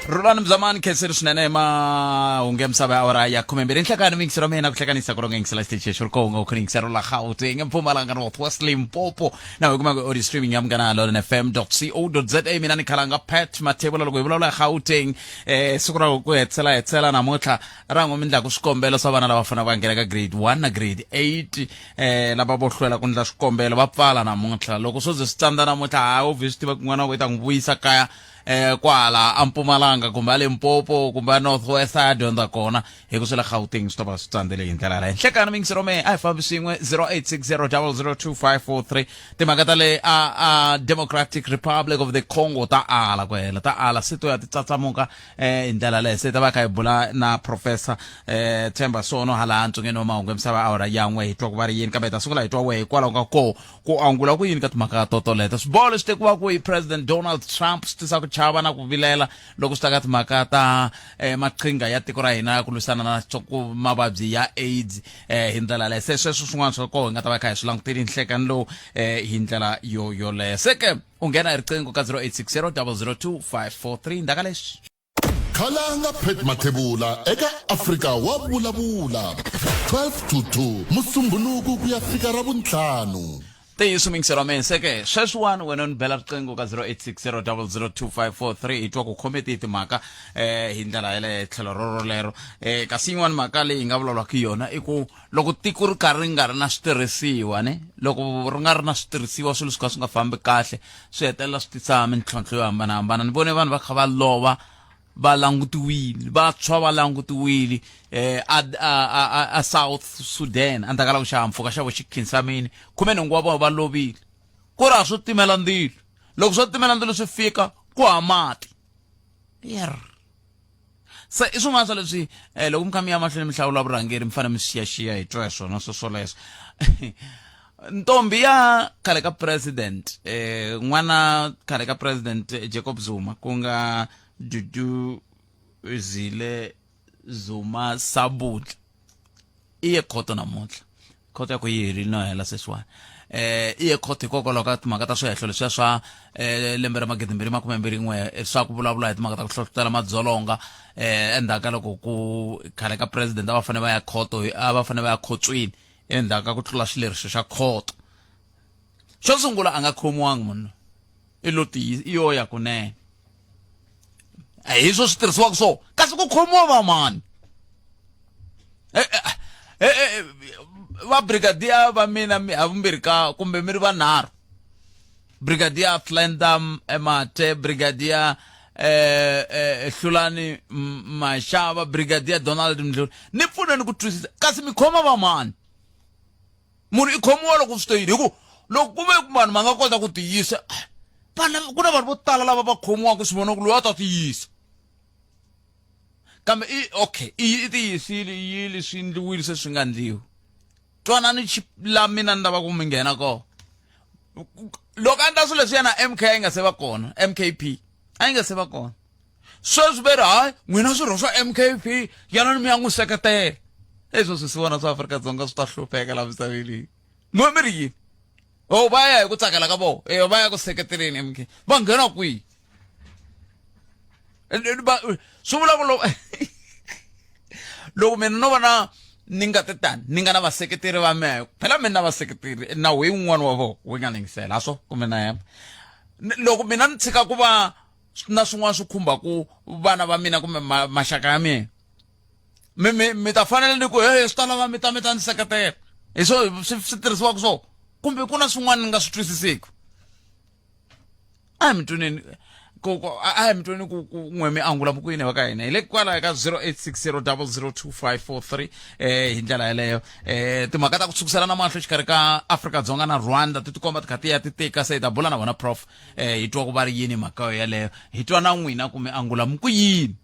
Rhulani Mzamani khenseni swinene mahungu ya misava ya awara ya 12 nhlekani miyingiselo mina ku hlekanisa ku ronga yingisela xitichi xi ri kongo ku yingiselo la Gauteng Mpumalanga North West Limpopo na hi kuma ku audio streaming ya Munghana Lonene FM co za. Mina ni khalanga Pat Mathebula. Loko hi vulavula hi Gauteng, siku ra ku hetisela hetisela namuntlha ra n'we mi ndlaku swikombelo swa vana lava faneleke va nghena ka grade 1 na grade 8, lava vo hlwela ku ndla swikombelo va pfala namuntlha. Loko swo ze swi tsandza namuntlha, hayi, obvious swi tiva ku n'wana wa ta n'wi vuyisa kaya kwala a Mpumalanga kumbe a Limpopo kumbe a North West a ya dyondza kona, hi ku swi le Gauteng swi ta va swi tsandzele hi ndlela yaleyo. Nhlekani mingisero me a hi fambi swin'we 0860002543. Timhaka ta le a Democratic Republic of the Congo ta ala ku hela, ta ala se to ya ti tsatsamuka hi ndlela yaleyo. Se ta va kha hi bula na Professor Themba Sono hala ntsungeni wa mahungu ya misava awara yan'we, hi twa ku va ri yini, kambe hi ta sungula hi twa wehe hikwalaho ka ko ku angula ku yini ka timhaka to toleto. Swiboho leswi tekiwaka hi President Donald Trump swi tisa ku chava na ku vilela loko swi ta ka timhaka ta maqhinga ya tiko ra hina ku lwisana na ku mavabyi ya AIDS hi ndlela leyo. Se sweswo swin'wana swa koho hi nga ta va kha hi swi languteli nhlekani lowu hi ndlela yo yoleyo. Se ke u nghena hi riqingho ka 0860 002 543 ndzhaka leswi. Khalanga Pat Mathebula eka Afrika wa Vulavula 12 to 2 Musumbhunuku ku ya fika Ravuntlhanu. Ntiyiso mingiselo wa mina, se ke sweswiwani wena u ni bela riqingho ka 0860002543, hi twa ku khome tihi timhaka hi ndlela ya le tlhelo rorolero. Kasi yin'wani mhaka leyi hi nga vulavulaka hi yona i ku loko tiko ri karhi ri nga ri na switirhisiwa, ne loko ri nga ri na switirhisiwa, swilo swi kha swi nga fambi kahle, swi hetelela swi tisa mintlhontlho yo hambanahambana. Ni vone vanhu va kha va lova va langutiwile, va tshwa va langutiwile a South Sudan endzhaku ka loko xihahampfhuka xa vo xi khinsamini, 18 wa vona va lovile, ku ri a swo timela ndzilo. Loko swo timela ndzilo swi fika ku ha mati yer. Se i swin'wana swa leswi loko mi kha mi ya mahlweni mi hlawula vurhangeri mi fanele mi xiyaxiya hi twa hi swona swo swoleswo. Ntombi ya khale ka president, n'wana khale ka President Jacob Zuma, ku nga Duduzile Zuma Sabutla, i ye khoto namuntlha. Khoto ya ku yi herile no hela sweswiwani. I ye khoto hikokwalaho ka timhaka ta swihehlo leswiya swa lembe ra 2021 swa ku vulavula hi timhaka ta ku hlohlotela madzolonga, endzhaku ka loko ku khale ka president a va fanele va ya khoto, a va fanele va ya khotsweni endzhaku ka ku tlula xileriso xa khoto. Xo sungula, a nga khomiwangi munhu, i lo tiyisa i yo ya kunene, a hi swo swi tirhisiwaka so. Kasi ku khomiwa vamani? Va brigadier va mina mi havumbirhi ka kumbe mi ri vanharhu, Brigadier Flenda Mate, Brigadier Hlulani Mashava, Brigadier Donald Mdluli, ni pfuneni ku twisisa, kasi mi khoma vamani? Munhu i khomiwa loko swi te yini? Hi ku loko ku ve vanhu va nga kota ku tiyisa, vanhu ku na vanhu vo tala lava va khomiwaka, swi vona ku loyi a ta tiyisa, kambe i okay, i tiyisile, i yile, swi endliwile se swi nga ndliwi. Twanani la mina ni lava ku mi nghena kona. Loko a endla swilo leswi yena, MK a yi nga se va kona, MKP a yi nga se va kona. Sweswi ve ri hayi, n'wina swirho swa MKP yanani mi ya n'wi seketela. Leswo swisiwana swa Afrika-Dzonga swi ta hlupheka la misaveni leyi. N'we mi ri yini? O va ya hi ku tsakela ka vona, e va ya ku seketeleni MK, va nghena kwihi? Swi vula ku loko mina no va na ni nga ti tani ni nga na vaseketeri va mehe, phela mina na vaseketeri na we wun'wana wa vona wu nga ningisela a swo kumbe na yena, loko mina ni tshika ku va na swin'wana swi khumbaku vana va mina kumbe maxaka ya mina, mi ta fanele ni ku he swi ta lava mi ta ni seketela. Hi swo swi tirhisiwaka so, kumbe ku na swin'wana ni nga swi twisiseki? A hi mi twaneni ku a hi mi tweni ku n'we mi angula ku yini va ka hina. Hi le kwala ka 0860002543 hi ndlela yeleyo. Timhaka ta ku tshukisela na mahlo exikarhi ka Afrika-Dzonga na Rwanda ti tikomba ti kha ti ya ti tika. Se hi ta bula na vona prof, hi twa ku va ri yini mhaka yeleyo, hi twa na n'wina ku mi angula mi ku yini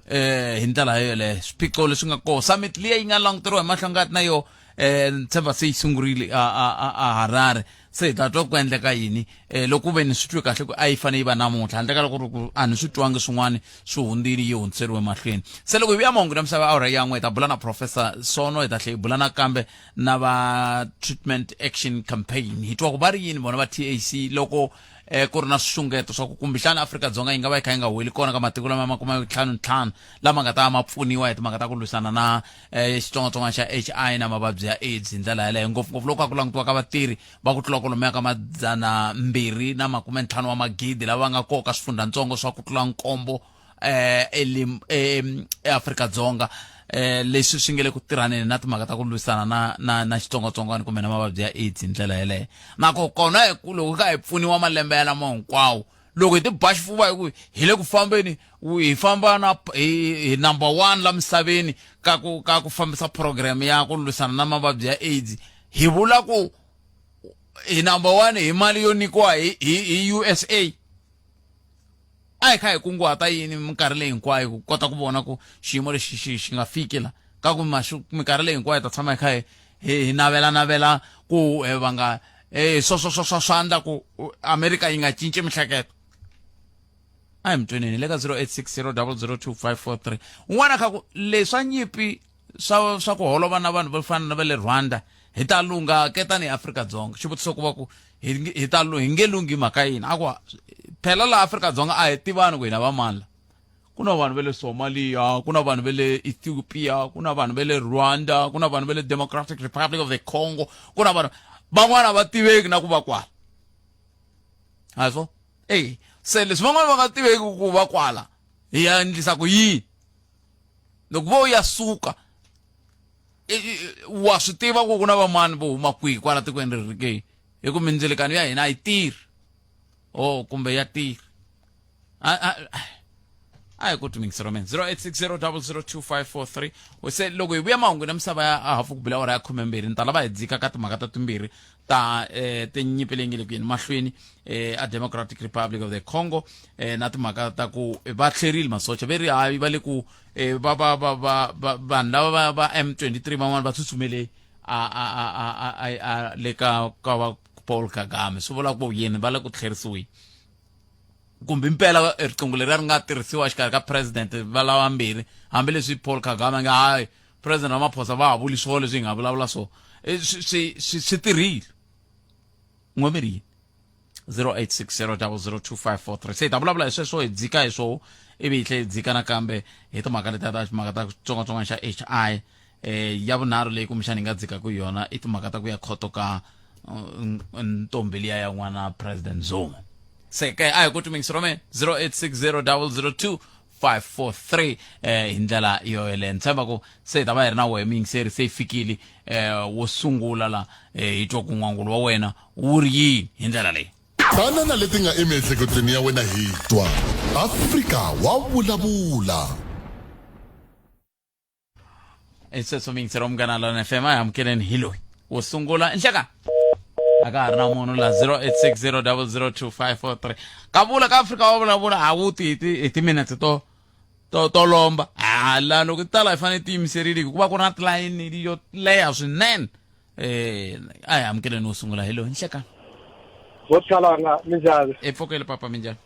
hi ndlela yoleyo, swiphiqo leswi nga kona, summit liya yi nga languteriwa hi mahlo ngati na yo, ni tshemba se yi sungurile a Harare. Se hi ta twa ku endleka yini. Loko ku ve ni swi twe kahle ku a yi fanele yi va namuntlha, handle ka loko ri ku a ni swi twangi swin'wana swi hundzile, yi hundziseriwe mahlweni. Se loko hi vuya mahungu ya misava awara yan'we, hi ta bula na Professor Sono, hi ta tlhela hi bula nakambe na va Treatment Action Campaign, hi twa ku va ri yini vona va TAC loko. eh, ku ri na swixungeto swa ku kumbexana Afrika-Dzonga yi nga va yi kha yi nga weli kona ka matiko lama ma kuma ntlhanu ntlhanu lama nga ta ma pfuniwa hi timhaka ta ku lwisana na eh, xitsongwatsongwana xa HI na mavabyi ya AIDS hi ndlela yaleyo, ngopfungopfu loko a ku langutiwa ka vatirhi va ku tlula kwalomuya ka 250 wa magidi lava nga koka swifundzhantsongo swa ku tlula nkombo eh elim eAfrika-Dzonga, leswi swi nge le ku tirhaneni na timhaka ta ku lwisana na xitsongwatsongwana kumbe na mavabyi ya AIDS hi ndlela yeleyo. Nako kona hi ku loko ka hi pfuniwa malembe yalamo hinkwawo, loko hi ti ba xifuva hi ku hi le ku fambeni, hi famba na hi number 1 la misaveni ka ku fambisa program ya ku lwisana na mavabyi ya AIDS, hi vula ku hi number 1 hi mali yo nyikiwa hi USA. A hi kha hi kunguhata yini minkarhi leyi hinkwayo ku kota ku vona ku xiyimo lexi xi nga fiki la ka ku minkarhi leyi hinkwayo hi ta tshama hi kha hi navela navela ku va nga swo swa endla ku America yi nga cinci mihleketo. A hi mutweneni le ka 0860002543 un'wana kha ku leswa nyimpi swa ku holova na vanhu vo fana na va le Rwanda hi ta lungha ke tanihi Afrika-Dzonga. Xivutiso ku va ku hi ta hi nge lunghi mhaka yini? A ku phela laha Afrika-Dzonga a hi tivani ku hina va mani la. Ku na vanhu va le Somalia, ku na vanhu va le Ethiopia, ku na vanhu va le Rwanda, ku na vanhu va le Democratic Republic of the Congo, ku na vanhu van'wana va tiveki na ku va kwala. A swo ey se leswi van'wana va nga tiveki ku va kwala hi ya endlisa ku yini? Loko vo ya suka wa swi tiva ku ku na vamani vo huma kwihi kwala tikweni ri ke, hi ku mindzilikano ya hina a yi tirhi o kumbe ya tirhi. A hi ku timingisi romeni 0860002543. Se loko hi vuya mahungwini ya misava ya hafu ku bila awara ya 12, ni ta lava hi dzika ka timhaka ta timbirhi ta tinyimpi leyi nge le ku yeni mahlweni a Democratic Republic of the Congo, na timhaka ta ku va tlherile masocha ve ri hayi va le ku va va va va va vanhu lava va M23 van'wana va tsutsumele a le ka va Paul Kagame, swi vula ku yini va le ku tlherisiweni kumbe impela riqingho leri a ri nga tirhisiwa exikarhi ka president va lavambirhi, hambileswi Paul Kagame nga hayi president Ramaphosa va ha vuli swona leswi hi nga vulavula so swi tirhile n'we yini 0860002543. Se hi ta vulavula hi sweswo, hi dzika hi swoho, ivi hi tlhela hi dzika nakambe hi timhaka letiya ta timhaka ta xitsongwatsongwana xa HI. Ya vunharhu leyi kumbexana hi nga dzikaka hi yona i timhaka ta ku ya khoto ka ntombi liya ya n'wana president Zuma. Se ke a hi ku timingisi rome 0860002543 hi ndlela yo yeleyo. Ni tshemba ku se hi ta va hi ri na wehe muyingiseri, se yi fikile wo sungula la hi twa ku n'wangulo wa wena wu ri yini hi ndlela leyi. Tana na leti nga emiehleketweni ya wena hi twa Afrika wa vulavula. I sweswo miyingiseri wa Munghana Lona FM, a hi amukeleni hi loyi wo sungula. Nhleka a ka ha ri na munhu la 0860002543 ka vula ka Afrika wa vulavula a wu ti hi timinete to lomba hala loko tala hi fanele tiyimiserile hikuva ku ri na tilayini yo leha swinene. A hi amukeleni wo sungula hi loyi. Nhleka. Vo Tshalanga, minjhani? E pfukele papa, minjhani?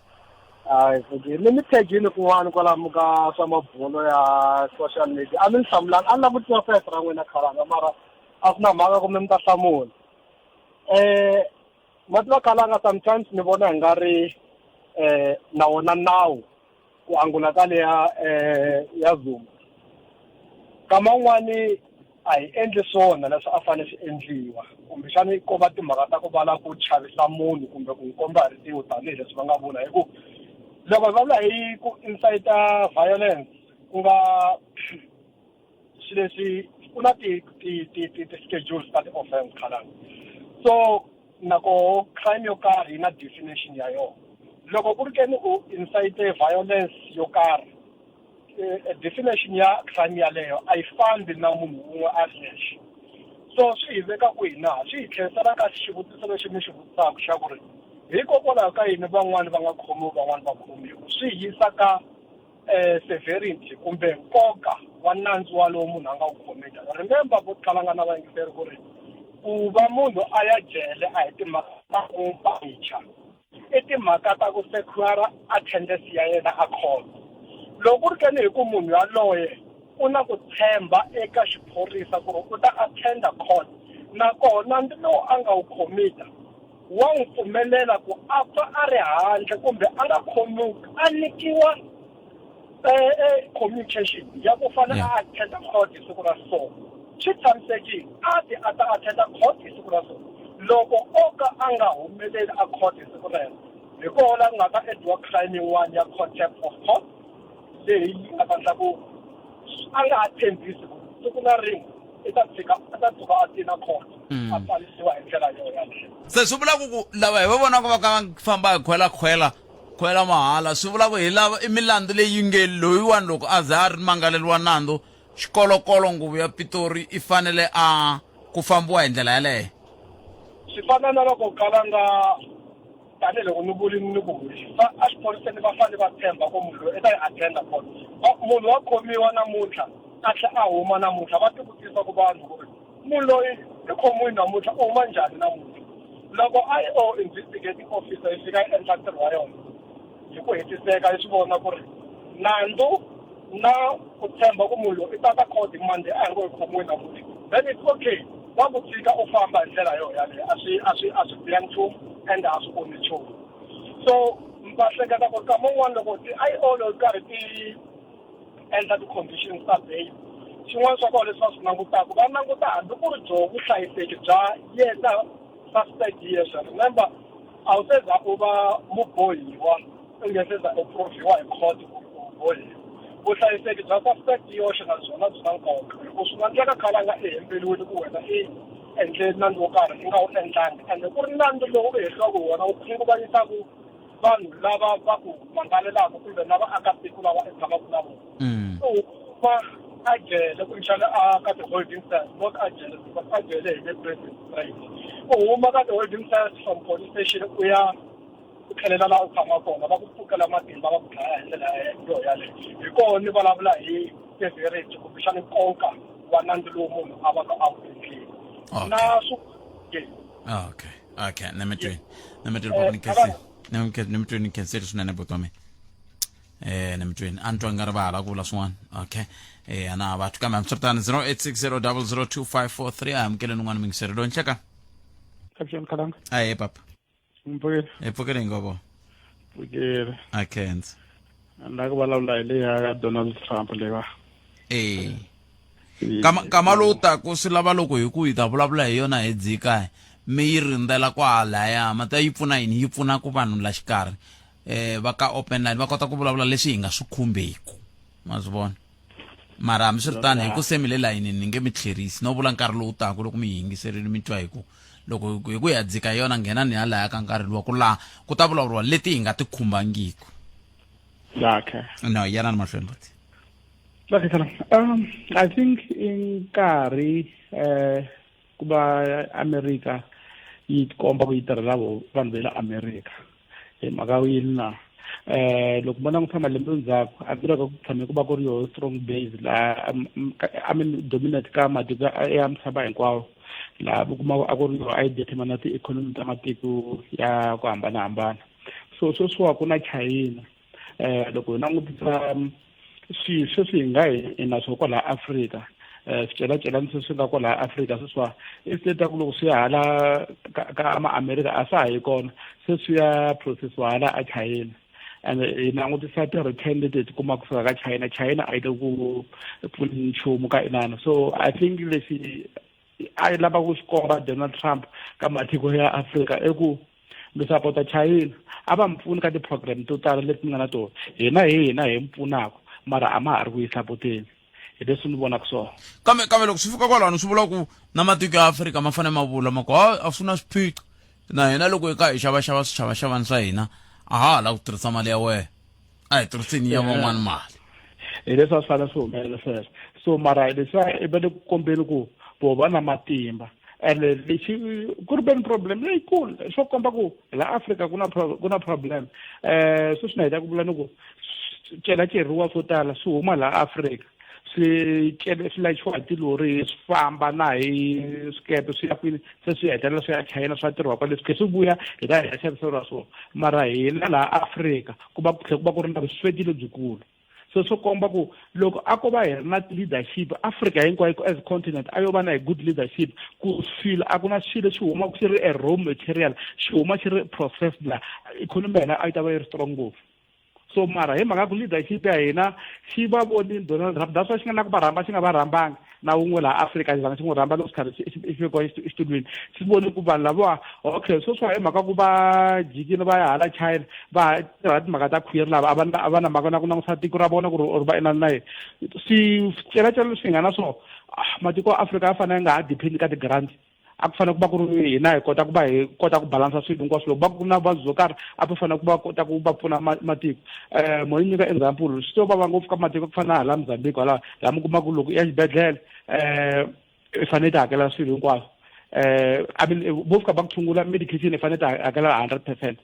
Hayi, pfukile. Ni tagini kun'wana kwalamu ka swa mabulo ya social media. A mi ni hlamulanga, a ni lava ku tiva fese ra n'wina Khalanga, mara a swi na mhaka kumbe mi ta hlamula. Ma tiva Khalanga, sometimes ni vona hi nga ri na wona nawu ku angula ka leya ya Zuma. Kama un'wani a hi endli swona leswi a fanele swi endliwa, kumbexani ko va timhaka ta ku va la ku chavisa munhu kumbe ku n'wi komba hi ritiho tanihileswi va nga vula, hi ku loko hi vulavula hi ku incite violence ku nga swilo leswi ku na ti-schedules ta ti-offense Khalanga. So nako crime yo karhi yi na definition ya yona. Loko ku ri ke ni u incite violence yo karhi, definition ya crime yaleyo a yi fambi na munhu wun'we a ri yexe. So swi hi veka kwihi na swi hi tlherisela ka xivutiso lexi mi xi vutisaka xa ku ri hikokwalaho ka yini van'wani va nga khomiwi van'wani va khomiwa. Swi hi yisa ka severity kumbe nkoka wa nandzu walowo munhu a nga wu khomita. Remember vo tala nga na vayingiseri ku ri ku va munhu a ya jele a hi timhaka ta ku pahicha, i timhaka ta ku secure attendance ya yena a court. Loko ku ri ke ni hi ku munhu yaloye u na ku tshemba eka xiphorisa ku ri u ta attenda court, nakona nandzu lowu a nga wu khomita Wa n'wi pfumelela ku a pfa a ri handle kumbe a nga khomiwi, a nyikiwa communication ya ku fanele a attenda court hi siku ra so. Swi tshamisekile a ti a ta attenda court hi siku ra so. Loko o ka a nga humeleli a court hi siku rero, hi koho la ku nga ta endliwa crime yin'wana ya contempt of court, leyi yi nga ta endla ku a nga ha tshembisi ku siku na rin'we i ta tshika a ta tshuka a tina court, a pfalisiwa hi ndlela yo yaleyo. Se swi vula ku ku lava hi va vonaka va ka va famba hi khwela khwela khwela mahala, swi vula ku hi lava i milandzu leyi nge loyiwani loko a za a ri mangaleriwa nandzu xikolokolo nguvu ya Pitori i fanele a ku fambiwa hi ndlela yaleyo. Swi fana na loko kalanga tanihiloko ni vuli ni ku a xiphoriseni va fanele va tshemba ku munhu loyi i ta yi attenda court. Munhu wa khomiwa namuntlha a tlhela a huma namuntlha, va tivutisa ku vanhu ku ri munhu loyi i khomiwini namuntlha, u huma njhani namuntlha? Loko I_O investigating officer yi fika yi endla ntirho wa yona hi ku hetiseka, yi swi vona ku ri nandzu na ku tshemba ku munhu loyi i ta ta court hi Monday, a hi ngo i khomiwe namuntlha, then it's okay, va ku tshika u famba hi ndlela yo yaleyo. A swi biha nchumu and a swi onhi nchumu. So va hleketa ku ri nkama wun'wani loko ti-I_O loko karhi ti endla ti-conditions ta bail, xin'wana swa kona leswi va swi langutaka, va languta hambi ku ri byo vuhlayiseki bya yena suspect yexe. Remember, a wu se za u va mubohiwa u nge se za u provhiwa hi court ku u bohiwa. Vuhlayiseki bya suspect yoxe na byona byi na nkoka, hi ku swi nga endleka khale a nga ehembeliwile ku wena i endle nandzu wo karhi i nga wu endlangi, ende ku ri nandzu lowu u hehliwaka hi wona wu khunguvanyisaka vanhu lava va ku mangalelaka kumbe na vaakatiko lava i tshamaka na vona. U huma a jele kumbexana a ka ti-holding cells, not a jele because a jele hi le prison straight. U huma ka ti-holding cells from police station u ya u tlhelela laha u tshama kona, va ku pfukela matimba, va ku dlaya hi ndlela yo yaleyo. Hi koho ni vulavula hi severity kumbexana nkoka wa nandzu lowu munhu a va ka a wu endlile. Na swi Okay, ni mi twini papa, ni khensile, ni mi twini, ni khensile swinene buti wa mina. Ni mi twini, a ni twa nga ri va hala ku vula swin'wana. Okay, ana va twi, kambe hambiswiritano 0860002543 a amukeleni un'wana mingiseri loyi nhleka. Avuxeni Khalanga. Ahe papa. Mpfukile. Hi pfukile ngovo. Pfukile. A khensa. Ni lava ku vulavula hi leyi ya Donald Trump leyiwa. Kama lowu taku swi lava loko hi ku hi ta vulavula hi yona hi dzika mi yi rindzela kwalaya ma ta yi pfuna yini, yi pfuna ku vanhu la xikarhi va ka open line va kota ku vulavula leswi hi nga swi khumbeku, ma swi vona. Mara hambiswiritano hi ku se mi le layinini ni nge mi tlherisi, no vula nkarhi lowu taku loko mi yi yingiserile mi twa hi ku loko hi ku ya dzika yona nghena ni halaya ka nkarhi luwa ku laha ku ta vulavuriwa leti hi nga ti khumbangiku. Okay. No, yanani mahlweni buti. Okay, Khalanga. I think i nkarhi ku va America yi komba ku yi tirhela vanhu va le America hi mhaka yini na loko va languta malembe ndzhaku, America ku tshame ku va ku ri yoho strong base laha, I mean dominate ka matiko ya misava hinkwawo, laha u kuma a ku ri yoho a yi determine ti-economy ta matiko ya ku hambanahambana. So sweswiwa ku na China. Loko hi langutisa swilo sweswi hi nga hi na swo kwalaha Afrika, swicelacelani sweswi nga kwalaha Afrika sweswiwa, instead ya ku loko swi ya hala ka ma-Amerika a swa ha yi kona, se swi ya processiwa hala a China. And hi langutisa ti-return leti hi ti kumaka kusuka ka China, China a yi le ku pfuni nchumu ka inana. So I think lexi a yi lava ku xi komba Donald Trump ka matiko ya Afrika i ku mi sapota China, a va mi pfuni ka ti-program to tala leti mi nga na tona, hina hi hina hi mi pfunaka, mara a ma ha ri ku yi sapoteni. Hi leswi ni vonaka swona. Kambe loko swi fika kwalano swi vula ku na matiko ya Afrika ma fanele ma vula ma ku a swi na swiphiqo na hina loko hi ka hi xavaxava swixavaxavani swa hina, a ha ha lava ku tirhisa mali ya wena, a hi tirhiseni ya van'wani mali. Hi leswi a swi fanele swi humelela sweswo. So mara leswiya i va le ku kombeni ku vo va na matimba, ene lexi ku ri veni problem leyikulu swo komba ku laha Afrika ku na problem. Sweswi na heta ku vula ni ku celaceriwa swo tala swi huma laha Afrika, swi cele swi layichiwa hi tilori, swi famba na hi swikepe swi ya kwini, se swi hetelela swi ya China, swa tirhiwa kwale, swi khe swi vuya hi ta hi ya xaviseriwa swona. Mara hina laha Afrika ku va ku tlhela ku va ku ri na vusweti lebyikulu. So swo komba ku loko a ko va hi ri na leadership, Africa hinkwayo as continent a yo va na hi good leadership, ku swilo a ku na swilo swi huma xi ri a raw material, xi huma xi ri processed la, economy ya hina a yi ta va yi ri strong ngopfu. So mara hi mhaka ku leadership ya hina xi va vonile Donald Trump, that's why xi nga na ku va rhamba, xi nga va rhambanga na wun'we laha Afrika, xi zanga xi n'wi rhamba loko xi karhi xi vekiwa exitulwini. Xi vone ku vanhu lavawa, okay, sweswiwa hi mhaka ku va jikile va ya hala China, va tirha timhaka ta khwiri, lava a va na mhaka na ku langusa tiko ra vona ku ri or va inani na yini. Swicelacela leswi hi nga na swona, matiko ya Afrika ya fanele nga ha depend ka ti-grant. A ku fanele ku va ku ri hina hi kota ku va hi kota ku balansa swilo hinkwaswo. Loko va ku na vuvabyi byo karhi, a va fanele ku va kota ku va pfuna matiko. Mo yi nyika example, swi to vava ngopfu ka matiko ku fana na hala Mozambique, hala laha mi kuma ku loko u ya xibedhlele, i fanele i ti hakela swilo hinkwaswo. I mean, vo fika va ku tshungula, medication i fanele i ti hakela 100%,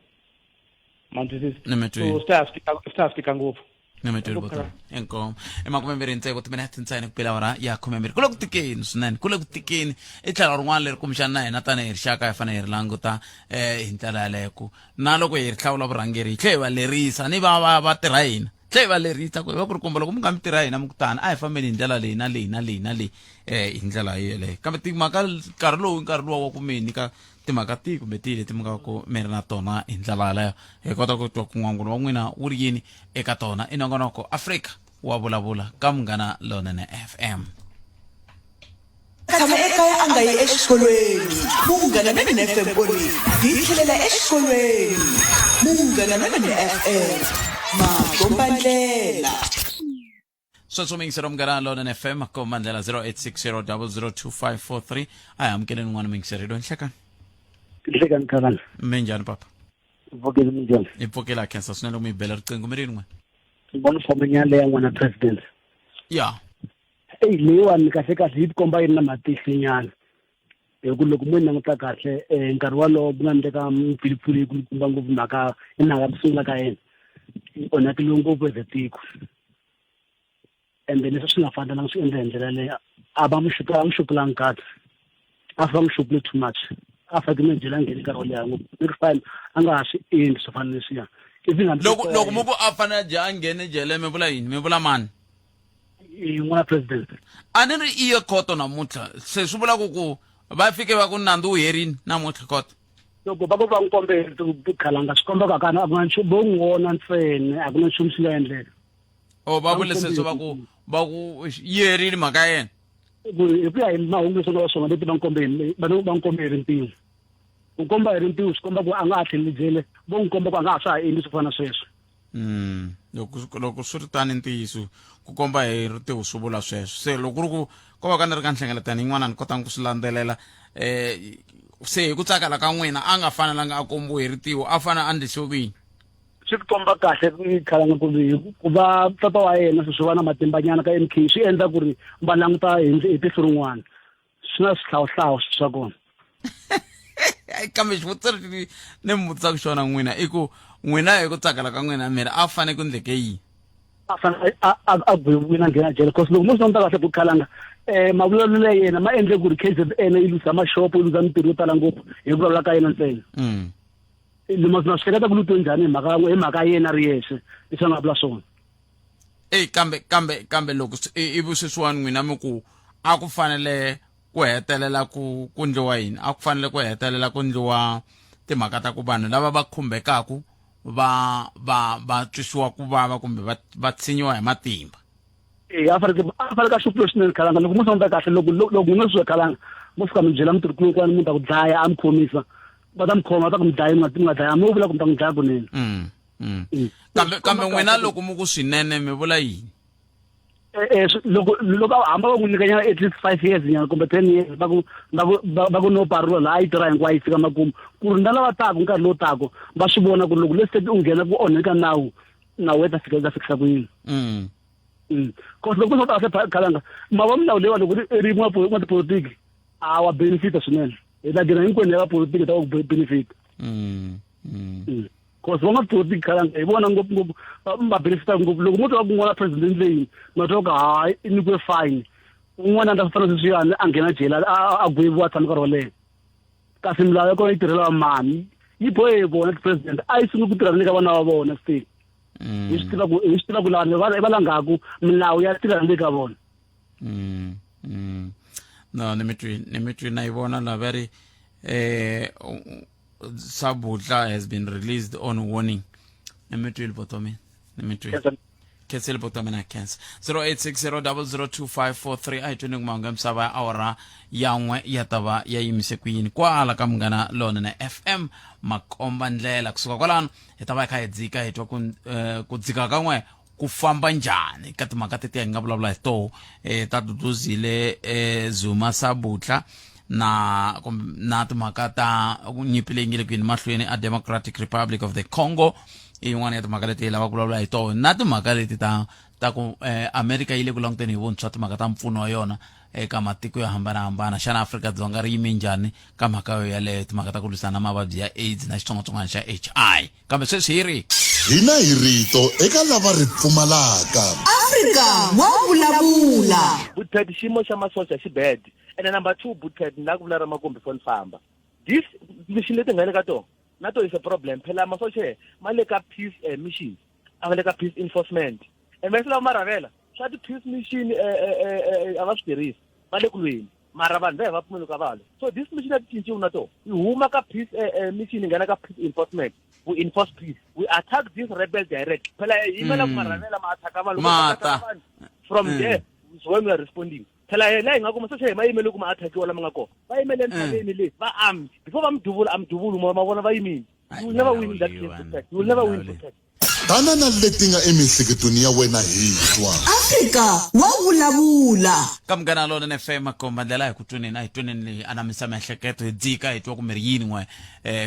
ma ni twisisa? Ni mi twile. So swi ta swi tika ngopfu. Ni mi twile bota. Inkomu. I 26 timinete ntsena ku pela awara ya 12. Ku le ku tikeni swinene, ku le ku tikeni. I tlhelo rin'wana leri kumbexana na hina tanihi rixaka hi fanele hi ri languta hi ndlela yaleyo, ku na loko hi ri hlawula vurhangeri hi tlhe hi va lerisa ni va va va tirha hina, tlhe hi va lerisa ku hi va ku ri kumbe loko mi nga mi tirha hina mi ku tani, a hi fambeni hi ndlela leyi na leyi na leyi na leyi, hi ndlela yeleyo. Kambe timhaka nkarhi lowu, nkarhi luwa wa ku mi nyika timhaka tihi kumbe tihi leti mi nga ku mi ri na tona hi ndlela yaleyo, hi kota ku twa ku n'wangulo wa n'wina wu ri yini eka tona. I nongonoko Afrika wa Vulavula ka Munghana Lonene FM. Tshama ekaya a nga yi exikolweni. Munghana Lonene FM u ri hi tlhelela exikolweni. Munghana Lonene FM, makombandlela. Sweswo muyingiseri wa Munghana Lonene FM, makombandlela, 0860002543. A hi amukeleni n'wana muyingiseri loyi. Nhlekani. Nhlekani, Khalanga. Minjhani, papa? Pfukile, minjhani? Hi pfukile, a khensa swinene loko mi yi bela riqingho. Mi ri yini n'wina? Vona fomenya leya n'wana president. Ya. Eyi, leyiwani kahle kahle yi tikomba yi ri na matihlo nyana, hi ku loko mo yi languta kahle, nkarhi wolowo ku nga endleka mpfilimpfulu yi kulukumba ngopfu, mhaka i mhaka ku sungula ka yena yi onhakile ngopfu as a tiko, ende leswi swi nga fanelanga swi endla hi ndlela leyi. A va n'wi xupula, a n'wi xupulanga kahle, a fa n'wi xupule too much, a fanekele jele, a nghene nkarhi wo leha ngopfu. Next time a nga ha swi endli swo fana leswiya. Even hambi Loko mi ku a fanele a nghene jele, mi vula yini? Mi vula mani? N'wana president. A ni ri i ye khoto namuntlha, se swi vula ku va fike va ku nandzu wu herini namuntlha khoto? Loko va ku va n'wi kombe Khalanga, swi komba ku a ku na nchumu, vo n'wi vona ntsena, a ku na nchumu xi nga endleka. O va vule sweswo, va ku yi herile mhaka ya yena? Hi ku ya hi mahungu leswi nga va swona leti va n'wi kombe hi va n'wi kombe hi rintiho, ku komba hi rintiho swi komba ku a nga ha tlheleli jele, vo n'wi komba ku a nga ha swa ha endli swo fana na sweswo. Loko swi ri tani, ntiyiso ku komba hi ritiho swi vula sweswo. Se loko ku ri ku ko va ka ni ri ka nhlengeletano yin'wana, ni kotanga ku swi landzelela. Se hi ku tsakela ka n'wina, a nga fanelanga a kombiwe hi ritiho, a fanele a endlisiwe ku yini? Swi tikomba kahle, Khalanga, ku ri ku va tata wa yena sweswi va na matimbanyana ka MK, swi endla ku ri va languta hi tihlo rin'wana, swi na swihlawuhlawu swa kona. Kambe xivutiso lexi ni mi vutisaka xona n'wina i ku n'wina hi ku tsakela ka n'wina miri a fanele ku ndleke yini? A fanele a gweviwile, a nghena jele, cause loko mo swi languta kahle ku Khalanga, mavulavulelo ya yena ma endle ku ri KZN yi luza maxopo, yi luza mintirho yo tala ngopfu hi ku vulavula ka yena ntsena. Lama na swi hleketa ku lutiwe njhani hi mhaka yena ri yexe leswi a nga vula swona. Eyi, kambe loko ivi sweswiwani n'wina mi ku a ku fanele ku hetelela ku ndliwa yini? A ku fanele ku hetelela ku ndliwa timhaka ta ku vanhu lava va khumbekaku va twisiwa ku vava kumbe va tshinyiwa hi matimba. E a fanele ka xupula swinene, Khalanga. Loko mo swi languta kahle, loko n'wina swi Khalanga mo fika mi byela mutirhi kwani mi ta ku dlaya, a mi khomisa, va ta mi khoma, va ta ku mi dlaya, mi nga dlaya, mi vula ku mi ta n'wi dlaya kunene. Kambe n'wina loko mi ku swinene, mi vula yini? Loko hamba va n'wi nyikanyana at least 5 years nyana kumbe 10 years, va ku no parole laha, yi tirha hinkwayo yi fika makumu, ku ri na lava taku nkarhi lowu taku va swi vona ku ri loko leswi u nghena ku onheka nawu, nawu ta fika ta fikisa ku yini. Cause loko swo kahle, Khalanga, mava milawu leyiwa loko ri n'watipolitiki a wa benefita swinene, hi ta gina hinkwenu ya vapolitiki ta ku benefit. Cause van'watipolitiki, Khalanga, hi vona ngopfungopfu va benefita ngopfu. Loko mo twa ku n'wana president leyi ma twa ku hayi, i nyikiwe fine, un'wana a nga fana sweswiyani a nghena jele, a gweviwa, a tshama nkarhi wo leha, kasi milawu ya kona yi tirhela mani? Yi bohe vona ti-president, a yi sunguli ku tirha ni ka vana va vona still. Hi swi tiva ku hi swi tiva ku lava va va langaku milawu ya tirha le ka vona. No, ni mi twi ni mi twi na yi vona la va ri Sabutla has been released on warning. Ni mi twile botomi, ni mi twile. Khensile botomi na khensa. 0860002543 a hi tweni ku mahungu ya misava ya awara ya n'we ya ta va ya yimise ku yini kwala ka Munghana Lonene FM makomba ndlela. Kusuka kwalano hi ta va hi kha hi dzika hi twa ku ku dzika ka n'we ku famba njhani ka timhaka tetiya hi nga vulavula hi toho ta Duduzile Zuma Sabutla na na timhaka ta nyimpi leyi nge le ku yeni mahlweni a Democratic Republic of the Congo i yin'wana ya timhaka leti hi lavaka ku vulavula hi toho na timhaka leti ta ta ku America yi le ku languteni hi vuntshwa timhaka ta mpfuno wa yona eka matiko yo hambanahambana. Xana Afrika-Dzonga ri yime njhani ka mhaka yo yaleyo, timhaka ta ku lwisana na mavabyi ya AIDS na xitsongwatsongwana xa HI? Kambe sweswi hi ri. Hina hi rito eka lava ri pfumalaka. Afrika wa vulavula. Bootpad xiyimo xa masocha xi bad ene number 2 bootpad ni la ku vula ra makumu before ni famba this mission leti nga le ka tona na to is a problem phela masocha ma le ka peace mission a va le ka peace enforcement and va lava marhavela swa ti-peace mission a va swi tirhisi va le ku lweni mara vanhu va va pfumeli ka valwa so this mission a ti cinciwi na tona yi huma ka peace mission yi nghena ka peace enforcement. We enforce peace, we attack this rebel direct. Phela hi yimela ku marhavela ma attack vanhu. Mata. From there is when we are responding. Phela hi la hi nga kuma socha hi ma yimele ku ma attackiwa lama nga kona va yimele entshaveni le va armed before va mi duvula a mi duvuli ma vona va yimile. You will never win that case, protect. You will never win, protect. Tana na leti nga emiehleketweni ya wena hi twa. Afrika wa vulavula. Ka Munghana Lonene FM makomba ndlela hi ku tweneni a hi tweneni leyi anamisa miehleketo hi dzika hi twa ku mi ri yini n'we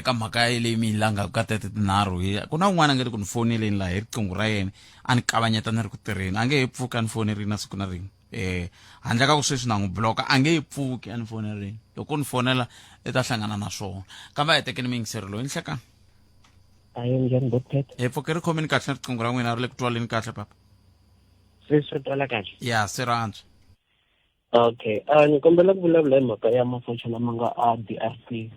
ka mhaka leyi mi yi langaka ka tete tinharhu hi ku na un'wana a nge ri ku ni foneleni laha hi riqingho ra yena a ni kavanyeta ni ri ku tirheni a nge he pfuki a ni fonerini na siku na rin'we handle ka ku sweswi na n'wi bloka a nge he pfuki a ni fonerini loko ni fonela i ta hlangana na swona kambe a hi tekeni miyingiseri loyi ni hlekani. Ayi, njhani Botpet? Hi pfuke ri khomeni kahle riqingho ra n'wina ri le ku twaleni kahle papa. Se swi twala kahle? Ya, se ra antswa. Okay, ni kombela ku vulavula hi mhaka ya masocha lama nga a DRC.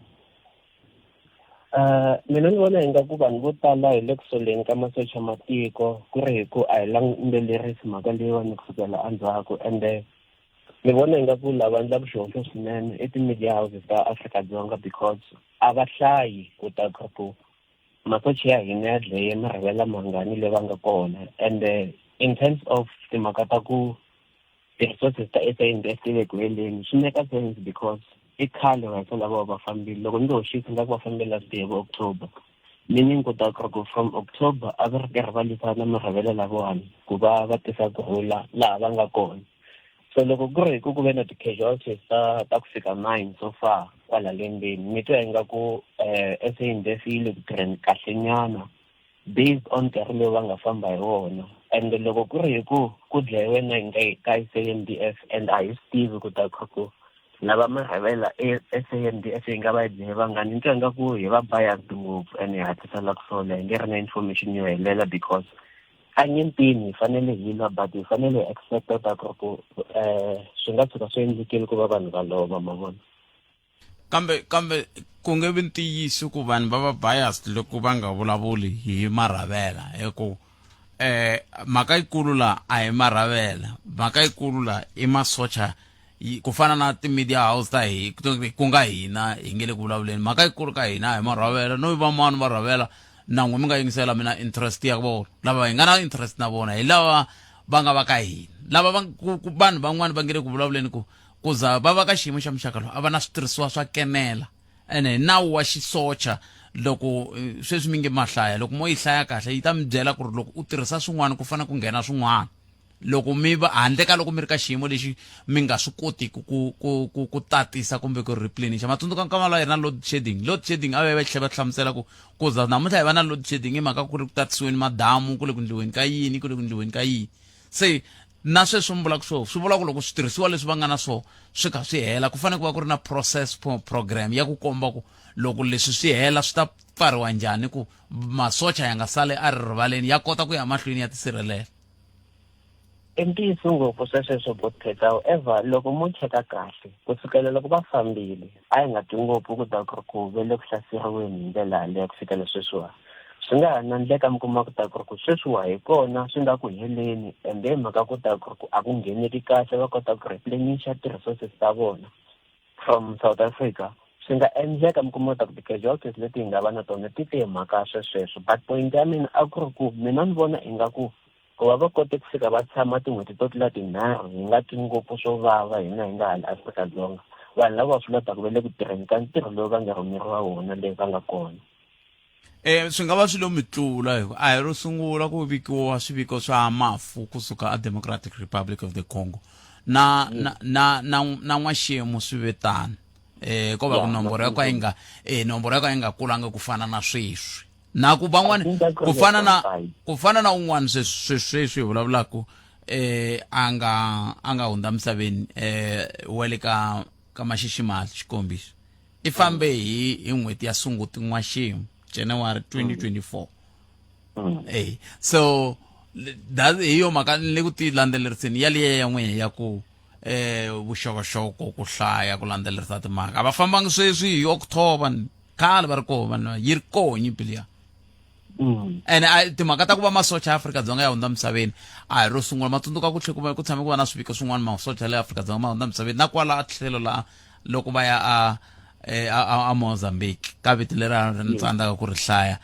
Mina ni vona ingaku vanhu vo tala hi le ku soleni ka masocha matiko ku ri hi ku a hi landzelerisi mhaka leyiwani ku sukela endzhaku ende ni vona ingaku lava endlaka xihoxo swinene i ti-media houses ta Afrika-Dzonga because a va hlayi ku ta kha ku masocha ya hina ya dlaye marhavela mangani le va nga kona ende in terms of timhaka ta ku ti-resources ta SANDF ti le ku heleni swi make sense because i khale va lava va fambile loko ni hoxisa nga ku va fambile last year vo October meaning ku ta ku from October a va ri karhi va lwisana na marhavela lavawani ku va va tisa ku rhula laha va nga kona. So loko ku ri hi ku ku ve na ti-casualties ta ta ku fika 9 so far kwala lembeni ni twa ingaku SANDF yi le ku tirheni kahlenyana based on nkarhi lowu va nga famba hi wona and loko ku ri hi ku ku dlayiwe 9 ka ka SANDF and a hi swi tivi ku ta kha ku lava marhavela SANDF yi nga va yi dlaye vangani ni twa ingaku hi va biased ngopfu and hi hatlisela ku sola hi nge ri na information yo helela because a nyimpini hi fanele hi lwa but hi fanele hi expecta ta ku ku swi nga tshuka swi endlekile ku va vanhu va lova ma vona. Kambe kambe ku nge vi ntiyiso ku vanhu va va biased loko va nga vulavuli hi marhavela hi ku mhaka yikulu la a hi marhavela mhaka yikulu la i masocha ku fana na ti-media house ta hi ku nga hina hi nge le ku vulavuleni mhaka yikulu ka hina hi marhavela no va mani va rhavela na n'we mi nga yingisela mina interest ya vona lava hi nga na interest na vona hi lava va nga va ka hina lava va vanhu van'wani va nge le ku vulavuleni ku ku za va va ka xiyimo xa muxaka lowu a va na switirhisiwa swa kenela ene hi nawu wa xisocha loko sweswi mi nge mahlaya loko mo yi hlaya kahle yi ta mi byela ku ri loko u tirhisa swin'wana ku fanele ku nghena swin'wana loko mi va handle ka loko mi ri ka xiyimo lexi mi nga swi kotiki ku ku ku ku tatisa kumbe ku replenisha. Matsundzuka nkama lowu a hi ri na load shedding. Load shedding a va va tlhela va hlamusela ku ku za namuntlha hi va na load shedding hi mhaka ku ri ku tatisiweni madamu ku le ku ndliweni ka yini ku le ku ndliweni ka yini. Se na sweswi mi vulaka swona swi vula ku loko switirhisiwa leswi va nga na swona swi kha swi hela ku fanele ku va ku ri na process program ya ku komba ku loko leswi swi hela swi ta pfariwa njhani ku masocha ya nga sali a ri rivaleni ya kota ku ya mahlweni ya tisirhelela. I ntiyiso ngopfu swesweswo Botpet however loko mo cheka kahle ku sukela loko va fambile a hi nga twi ngopfu ku ta ku ri ku ve le ku hlaseriweni hi ndlela yaleyo ku fikela sweswiwani. Swi nga ha na ndleka mi kuma ku ta ku ri ku sweswiwa hi kona swi nga ku heleni ende hi mhaka ku ta ku ri ku a ku ngheneki kahle va kota ku replenisha ti-resources ta vona from South Africa. Swi nga endleka mi kuma ku ta ku ti-casualties leti hi nga va na tona ti te hi mhaka swesweswo. But point ya mina a ku ri ku mina ni vona ingaku ku va va kote ku fika va tshama tin'hweti to tlula tinharhu hi nga twi ngopfu swo vava hina hi nga hala Afrika-Dzonga vanhu lava va swi lava ku va le ku tirheni ka ntirho lowu va nga rhumeriwa wona leyi va nga kona. Swi nga va swi lo mi tlula hi ku a hi ro sungula ku vikiwa swiviko swa mafu kusuka a Democratic Republic of the Congo na na na na na n'waxemu swi ve tano ko va ku nomboro ya ka yi nga nomboro ya ka yi nga kulanga ku fana na sweswi na ku van'wani ku fana na ku fana na un'wana sweswi sweswi hi vulavulaka a nga a nga hundza misaveni wa le ka ka Maxiximali xikombiso i fambe hi hi n'hweti ya Sunguti n'waxemu January 2024 so that hi yo mhaka ni le ku ti landzeleriseni yaliya ya n'wehe ya ku vuxokoxoko ku hlaya ku landzelerisa timhaka a va fambangi sweswi hi October khale va ri koho vanhu yi ri koho nyimpi liya ene a timhaka ta ku va masocha ya Afrika-Dzonga ya hundza misaveni a hi ro sungula ma tsundzuka ku tlhe ku tshame ku va na swiviko swin'wana masocha ya le Afrika-Dzonga ma hundza misaveni na kwala tlhelo la loko va ya a a a Mozambique ka vito leri a ni tsandzaka ku ri hlaya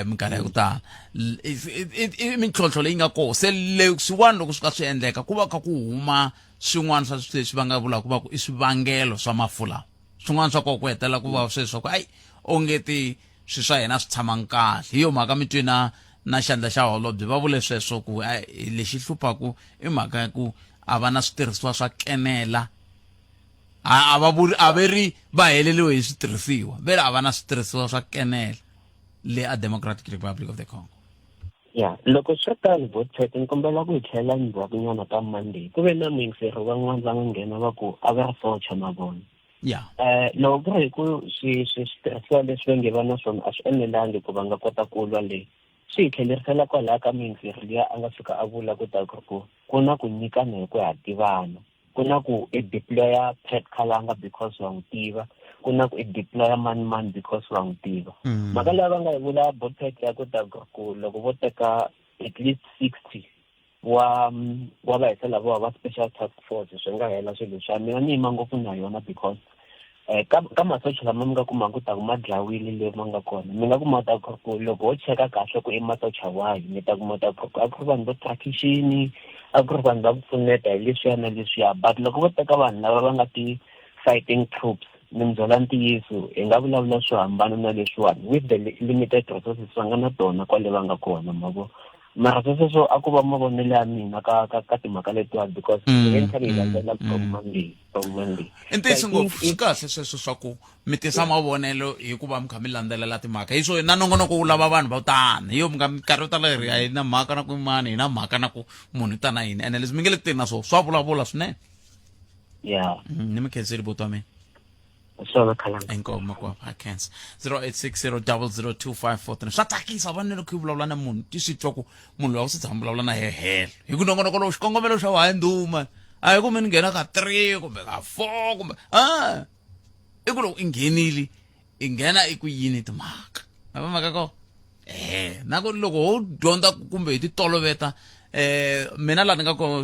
minkarhi ya ku tala i mintlhontlho leyi nga koho se leswiwani loko swi ka swi endleka ku va kha ku huma swin'wana swa swilo leswi va nga vulaka va ku i swivangelo swa mafu lawa swin'wana swa kona ku hetelela ku va sweswi swa ku ayi onge ti swi swa hina swi tshamangi kahle hi yo mhaka mi twi na na xandla xa holobye va vule sweswo ku lexi hluphaku i mhaka ya ku a va na switirhisiwa swa kenela a va vuri a ve ri va heleliwe hi switirhisiwa ve ri a va na switirhisiwa swa kenela le a Democratic Republic of the Congo. Ya loko swi ri tano Botset ni kombela ku hi tlhela ndzhakunyana ka Monday ku ve na muyingiseri van'wana va nga nghena va ku a va ri socha na vona ya loko ku ri hi ku swi swi switirhisiwa leswi va nge va na swona a swi enelangi ku va nga kota ku lwa le swi hi tlhelerisela kwalaya ka muyingiseri luya a nga fika a vula ku ta ku ri ku ku na ku nyikana hi ku ha tivana ku na ku i deployer Pat Khalanga because wa n'wi tiva ku na ku i deployer mani mani because wa n'wi tiva mhaka leyi va nga yi vula Botpet ya ku ta ku loko vo teka at least 60 wa wa va hisa lava va special task force swi nga hela swilo swa mina ni yima ngopfu na yona because ka ka masocha lama mi nga kumaka ku ta ku ma dlawile le ma nga kona mi nga kuma ta ku ku loko ho cheka kahle ku i masocha wahi mi ta kuma ta ku a ku ri vanhu vo traction a ku ri vanhu va ku pfuneta hi leswiya na leswiya but loko vo teka vanhu lava va nga ti-fighting troops ni mi byela ntiyiso hi nga vulavula swo hambana na leswiwani with the limited resources va nga na tona kwale va nga kona ma vo mara sweswo a ku va mavonelo ya mina ka ka ka timhaka letiwani because ni nge ni tlhela hi landzela from Monday from Monday I ntiyiso ngopfu swi kahle sweswo swa ku mi tisa mavonelo hikuva mi kha mi landzelela timhaka hi swo na nongonoko wu lava vanhu vo tani hi yo mi nga minkarhi yo tala hi ri a hi na mhaka na ku mani hi na mhaka na ku munhu i ta na yini ene leswi mi nge le ku teni na swona swa vulavula swinene ya ni mi khenseli buti wa mina swona khalanga inkomu makwavo ha khensa 0860002543 swa tsakisa va loko i vulavula na munhu ti swi twa ku munhu loyi a wu se tshama vulavula na yehe helo hi ku nongonoko lowu xikongomelo xa wa nduma a hi ku mi ni nghena ka 3 kumbe ka 4 kumbe a i ku loko i nghenile i nghena i ku yini timhaka a va mhaka ko ehe na ku loko ho dyondza kumbe hi ti toloveta mina laha ni nga ko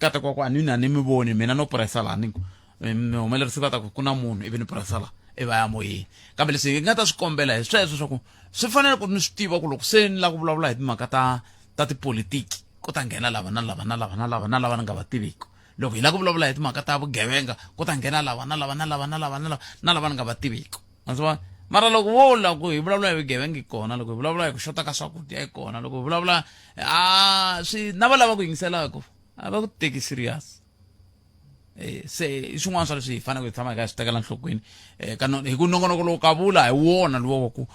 kateka wa ku a ni na ni mi voni mina no pressa laha ni ku mi humelerisi va ta ku ku na munhu ivi ni pressa la i va ya moyeni kambe leswi hi nga ta swi kombela hi sweswo swa ku swi fanele ku ni swi tiva ku loko se ni lava ku vulavula hi timhaka ta ta tipolitiki ku ta nghena lava na lava na lava na lava na lava ni nga va tiviki loko hi lava ku vulavula hi timhaka ta vugevenga ku ta nghena lava na lava na lava na lava na lava na lava ni nga va tiviki ma swi vona mara loko wo la ku hi vulavula hi vugevenga yi kona loko hi vulavula hi ku xota ka swakudya yi kona loko hi vulavula a swi na va lava ku yingiselaku a va ku teki serious se i swin'wana swa leswi hi faneleke hi tshama hi kha hi swi tekela nhlokweni ka hi ku nongonoko lowu ka vula hi wona luwa wa ku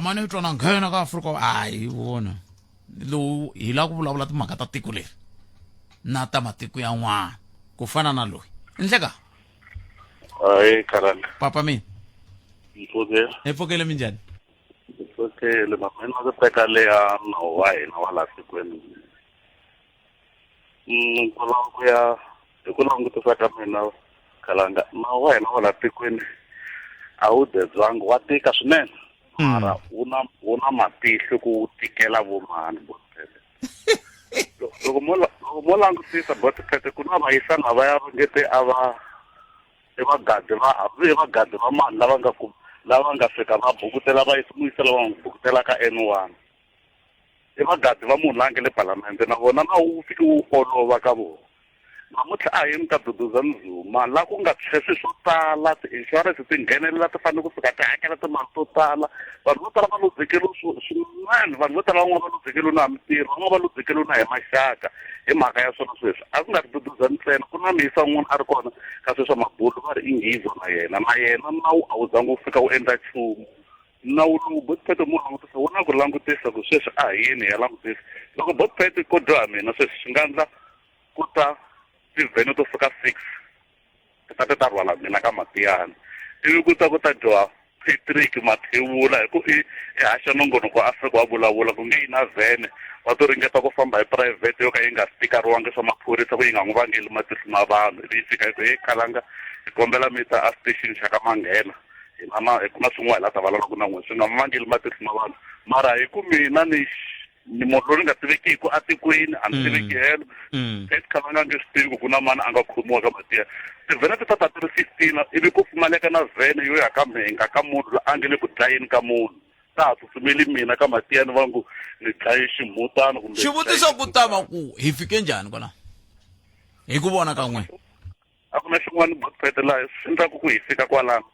mani twa na nghena ka Afrika a hi wona lowu hi lava ku vulavula timhaka ta tiko leri na ta matiko yan'wana ku fana na loyi ndleka hayi khalanga papa mina mpfukele hi pfukele minjhani mpfukele mhaka ku teka leya nawu wa hina wa laha tikweni ku lava ku ya hi ku langutisa ka mina khalanga nawu wa hina wa laha tikweni a wu debyanga wa tika swinene. Mara wu na wu na matihlo ku wu tikela vomani botpete. Loko mo loko mo langutisa botpete ku na vayisana va ya ringete a va i vagadi va hambi i vagadi va mani lava nga ku lava nga fika va bukutela va yisa muyisa lava nga bukutela ka N1. I vagadi va munhu la nga le palamende na vona na wu fiki wu olova ka vona. Namuntlha a hi yeni ka Duduzane Zuma la ku nga tshwe swilo swo tala, ti-insurance ti nghenelela ti fanele ku fika ti hakela timali to tala. Vanhu vo tala va luzekeriwe swinene, vanhu vo tala van'wana va luzekeriwe na hi mintirho, van'wana va luzekeriwe na hi maxaka hi mhaka ya swona sweswi. A ku nga ri Duduzane ntsena, ku na muyisa un'wana a ri kona ka sweswi swa mabulu va ri i Nghizo na yena, na yena nawu a wu zanga wu fika wu endla nchumu. Nawu lowu Botpet mo langutisa wu na ku langutisa ku sweswi a hi yeni hi ya langutisa. Loko Botpet ko dyoha mina sweswi swi nga endla ku ta tivhene to suka 6 ti ta ti ta rhwala mina ka Matiyani ivi ku ta ku ta dyoha Patrick Mathebula hi ku i i haxa nongonoko wa Afrika wa vulavula ku nge yi na vhene va to ringeta ku famba hi private yo ka yi nga stikariwangi swa maphorisa ku yi nga n'wi vangeli matihlo ma vanhu ivi yi fika yi ku hey khalanga hi kombela mi ta a station xa ka Manghena hina na ku na swin'wana hi la ta vulavulaka na n'wina swi nga vangeli matihlo ma vanhu mara hi ku mina ni ni munhu loyi ni nga tivekiku atikweni a ni mm. tiveki helo mm. Ted Khalanga a nge swi tivi ku ku na mani a nga khomiwa ka matiya tivhene ti ta ta ti ri 15 ivi ku pfumaleka na vhene yo ya ka mhenga ka munhu la a nge le ku dlayeni ka munhu ta ha tsutsumeli mina ka matiyani va ngo ni dlaye ximutana kumbe xivutiso ku ta va ku hi fike njhani kwala hi ku vona ka n'wina A ku na xin'wana Botpet laha swi endlaka ku hi fika kwalano.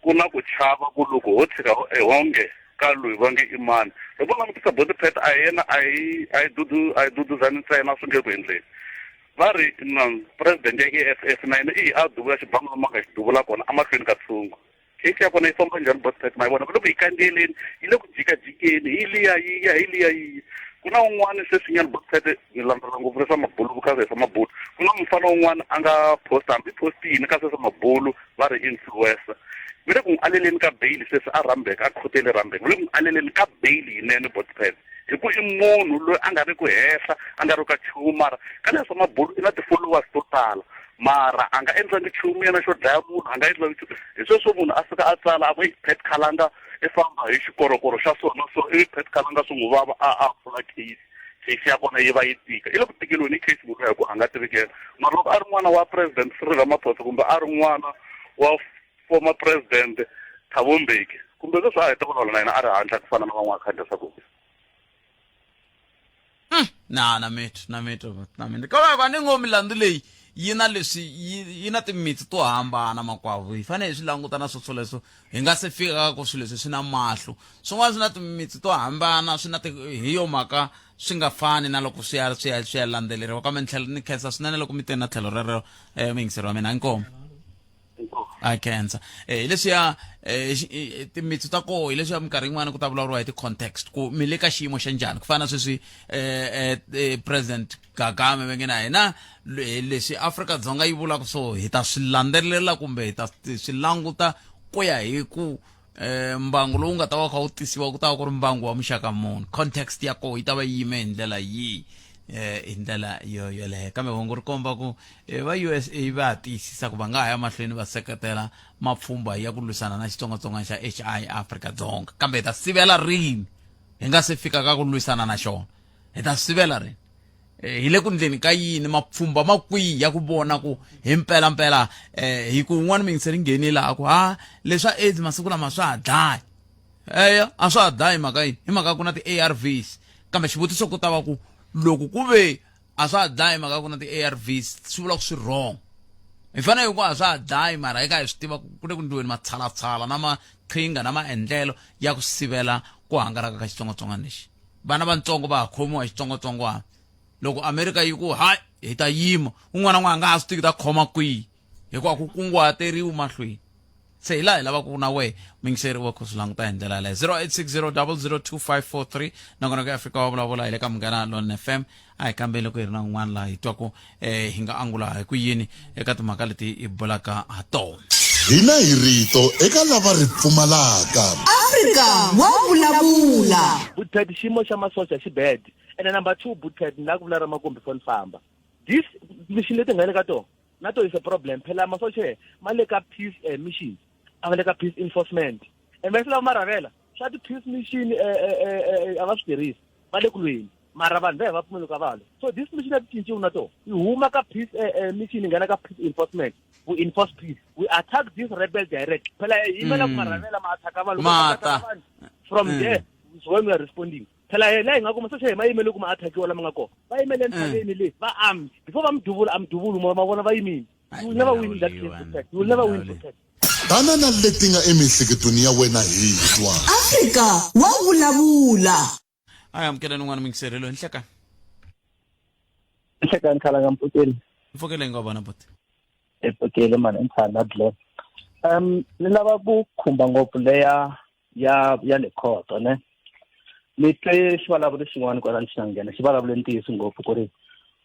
Ku na ku chava ku loko ho tshika onge ka loyi va nge i mani. Loko vo langutisa Botpet a hi yena a hi a hi dudu a hi duduzani ntsena swi nge ku endleni. Va ri na president ya EFF na yena i yi a duvula xibamu lomu a nga xi duvula kona emahlweni ka tshungu. Case ya kona yi famba njhani Botpet ma yi vona va le ku yi kandziyeleni yi le ku jikajikeni hi liya yi ya hi liya yi ku na un'wana sweswinyana Botpet ni landzela ngopfu leswa mabulu vukazi swa mabulu ku na mufana un'wana a nga posta hambi post yini ka sweswa mabulu va ri influencer va le ku n'wi aleleni ka bail sweswi a Randburg a khotele Randburg va le ku n'wi aleleni ka bail yinene Botpet hi ku i munhu loyi a nga ri ku hehla a nga ri ka nchumu mara ka leswa mabulu i na ti-followers to tala mara a nga endlangi nchumu yena xo dlaya munhu a nga endlangi nchumu hi sweswo munhu a suka a tsala a ku ei Pat Khalanga i famba hi xikorokoro xa so na so ivi Pat Khalanga swi n'wi vava a a pfula case case ya kona yi va yi tika i le ku tikeliweni i case munhu hi ku a nga tivekela mara loko a ri n'wana wa president Cyril Ramaphosa kumbe a ri n'wana wa former president Thabo Mbeki kumbe sweswi a heta vulavula na yena a ri handle ku fana na van'wana kha dya swakudya hmm, na na mithu na mithu na mithu ka va ni ngo milandzu leyi yi na leswi yi na timitsu to hambana makwavo hi fanele hi swi languta na swo swoleswo hi nga se fika ka ku swilo leswi swi na mahlo swin'wana swi na timitsu to hambana swi na hi yo mhaka swi nga fani na loko swi ya swi ya swi ya landzeleriwa kambe ni tlhela ni khensa swinene loko mi te na tlhelo rero um muyingiseri wa mina inkomu a khensa eh hi leswiya eh, eh, timitsu ta koho hi leswiya minkarhi yin'wana ku ta vulavuriwa hi ti-context ku mi le ka xiyimo xa njhani ku fana na sweswi eh, eh, president Kagame va nge na hina leswi Afrika-Dzonga yi vulaka swo hi ta swi landzelela kumbe hi ta swi languta ku ya hi ku eh mbangu lowu nga ta va kha wu tisiwa ku ta va ku ri mbangu wa muxaka muni context ya koho yi ta va yi yime hi ndlela yihi eh hi ndlela yo yoleyo kambe hungu ri komba ku eh, va USA va tiyisisa ku va nga ha ya mahlweni va seketela mapfhumba ya ku lwisana na xitsongwatsongwana xa HI Afrika-Dzonga kambe hi ta sivela rini hi nga se fika ka ku lwisana na xona hi ta sivela rini eh, hi le ku ndleni ka yini mapfhumba ma kwihi ya ku vona ku hi mpelampela eh, hi ku un'wana miyingiseri nghenile a ku ha leswa aids masiku lama swa ha dlaya eya a swa ha dlayi mhaka yini hi mhaka ku na ti-arvs kambe xivutiso ku ta va ku loko ku ve a swa ha dlayi mhaka ku na ti-arvs swi vula ku swi wrong hi fanele hi ku a swa ha dlayi mara hi ka hi swi tiva ku le ku ndliweni matshalatshala na maqhinga na maendlelo ya ku sivela ku hangalaka ka xitsongwatsongwana lexi vana vantsongo va ha khomiwa hi xitsongwatsongwana loko amerika yi ku hayi hi ta yima un'wana na un'wana a nga ha swi tivi ta khoma kwihi hikuva ku kunguhateriwi mahlweni se hi laha hi lavaka na wehe muyingiseri wa ku swi languta hi ndlela yaleyo 0860002543 nakona ku afrika wa vulavula hi le ka munghana lon fm a hi kambeli loko hi ri na un'wana laha hi twaku um hi nga angula hi ku yini eka timhaka leti hi bulaka ha tona Hina hi rito eka lava ri pfumalaka. Afrika wa vulavula. Bootpad xiyimo xa masocha xi bad ene number two bootpad ni lava ku vula ra makumbi before ni famba this mission leti nga le ka tona na to is a problem phela masocha ma le ka peace eh, mission a va le ka peace enforcement and va lava marhavela Swa ti-peace mission a va swi tirhisi va le ku lweni mara vanhu va ya va pfumeli ka va lwa so this mission a ti cinciwi na tona yi huma ka peace mission yi nghena ka peace enforcement we enforce peace we attack this rebel direct phela hi yimela ku marhavela ma attacka vanhu Ma ta. vanhu from there is when we are responding phela yena hi nga kuma se ma yimele ku ma attackiwa lama nga kona va yimele entshaveni le va armed before va mi duvula a mi duvuli ma vona va yimile you will never win that case protect you will never win protect Tana na leti nga emiehleketweni ya wena hi twa. Afrika wa vulavula. A hi amukeleni un'wana muyingiserelo hi nhlekani. Nhlekani khalanga mpfukeni. Mpfukele hi nga vona buti. Mpfukele mani i ntshani na Glen. Ni lava ku khumba ngopfu leya ya ya le khoto ne. Ni twe xivulavuri xin'wana kwala ni xi nga nghena xi vulavule ntiyiso ngopfu ku ri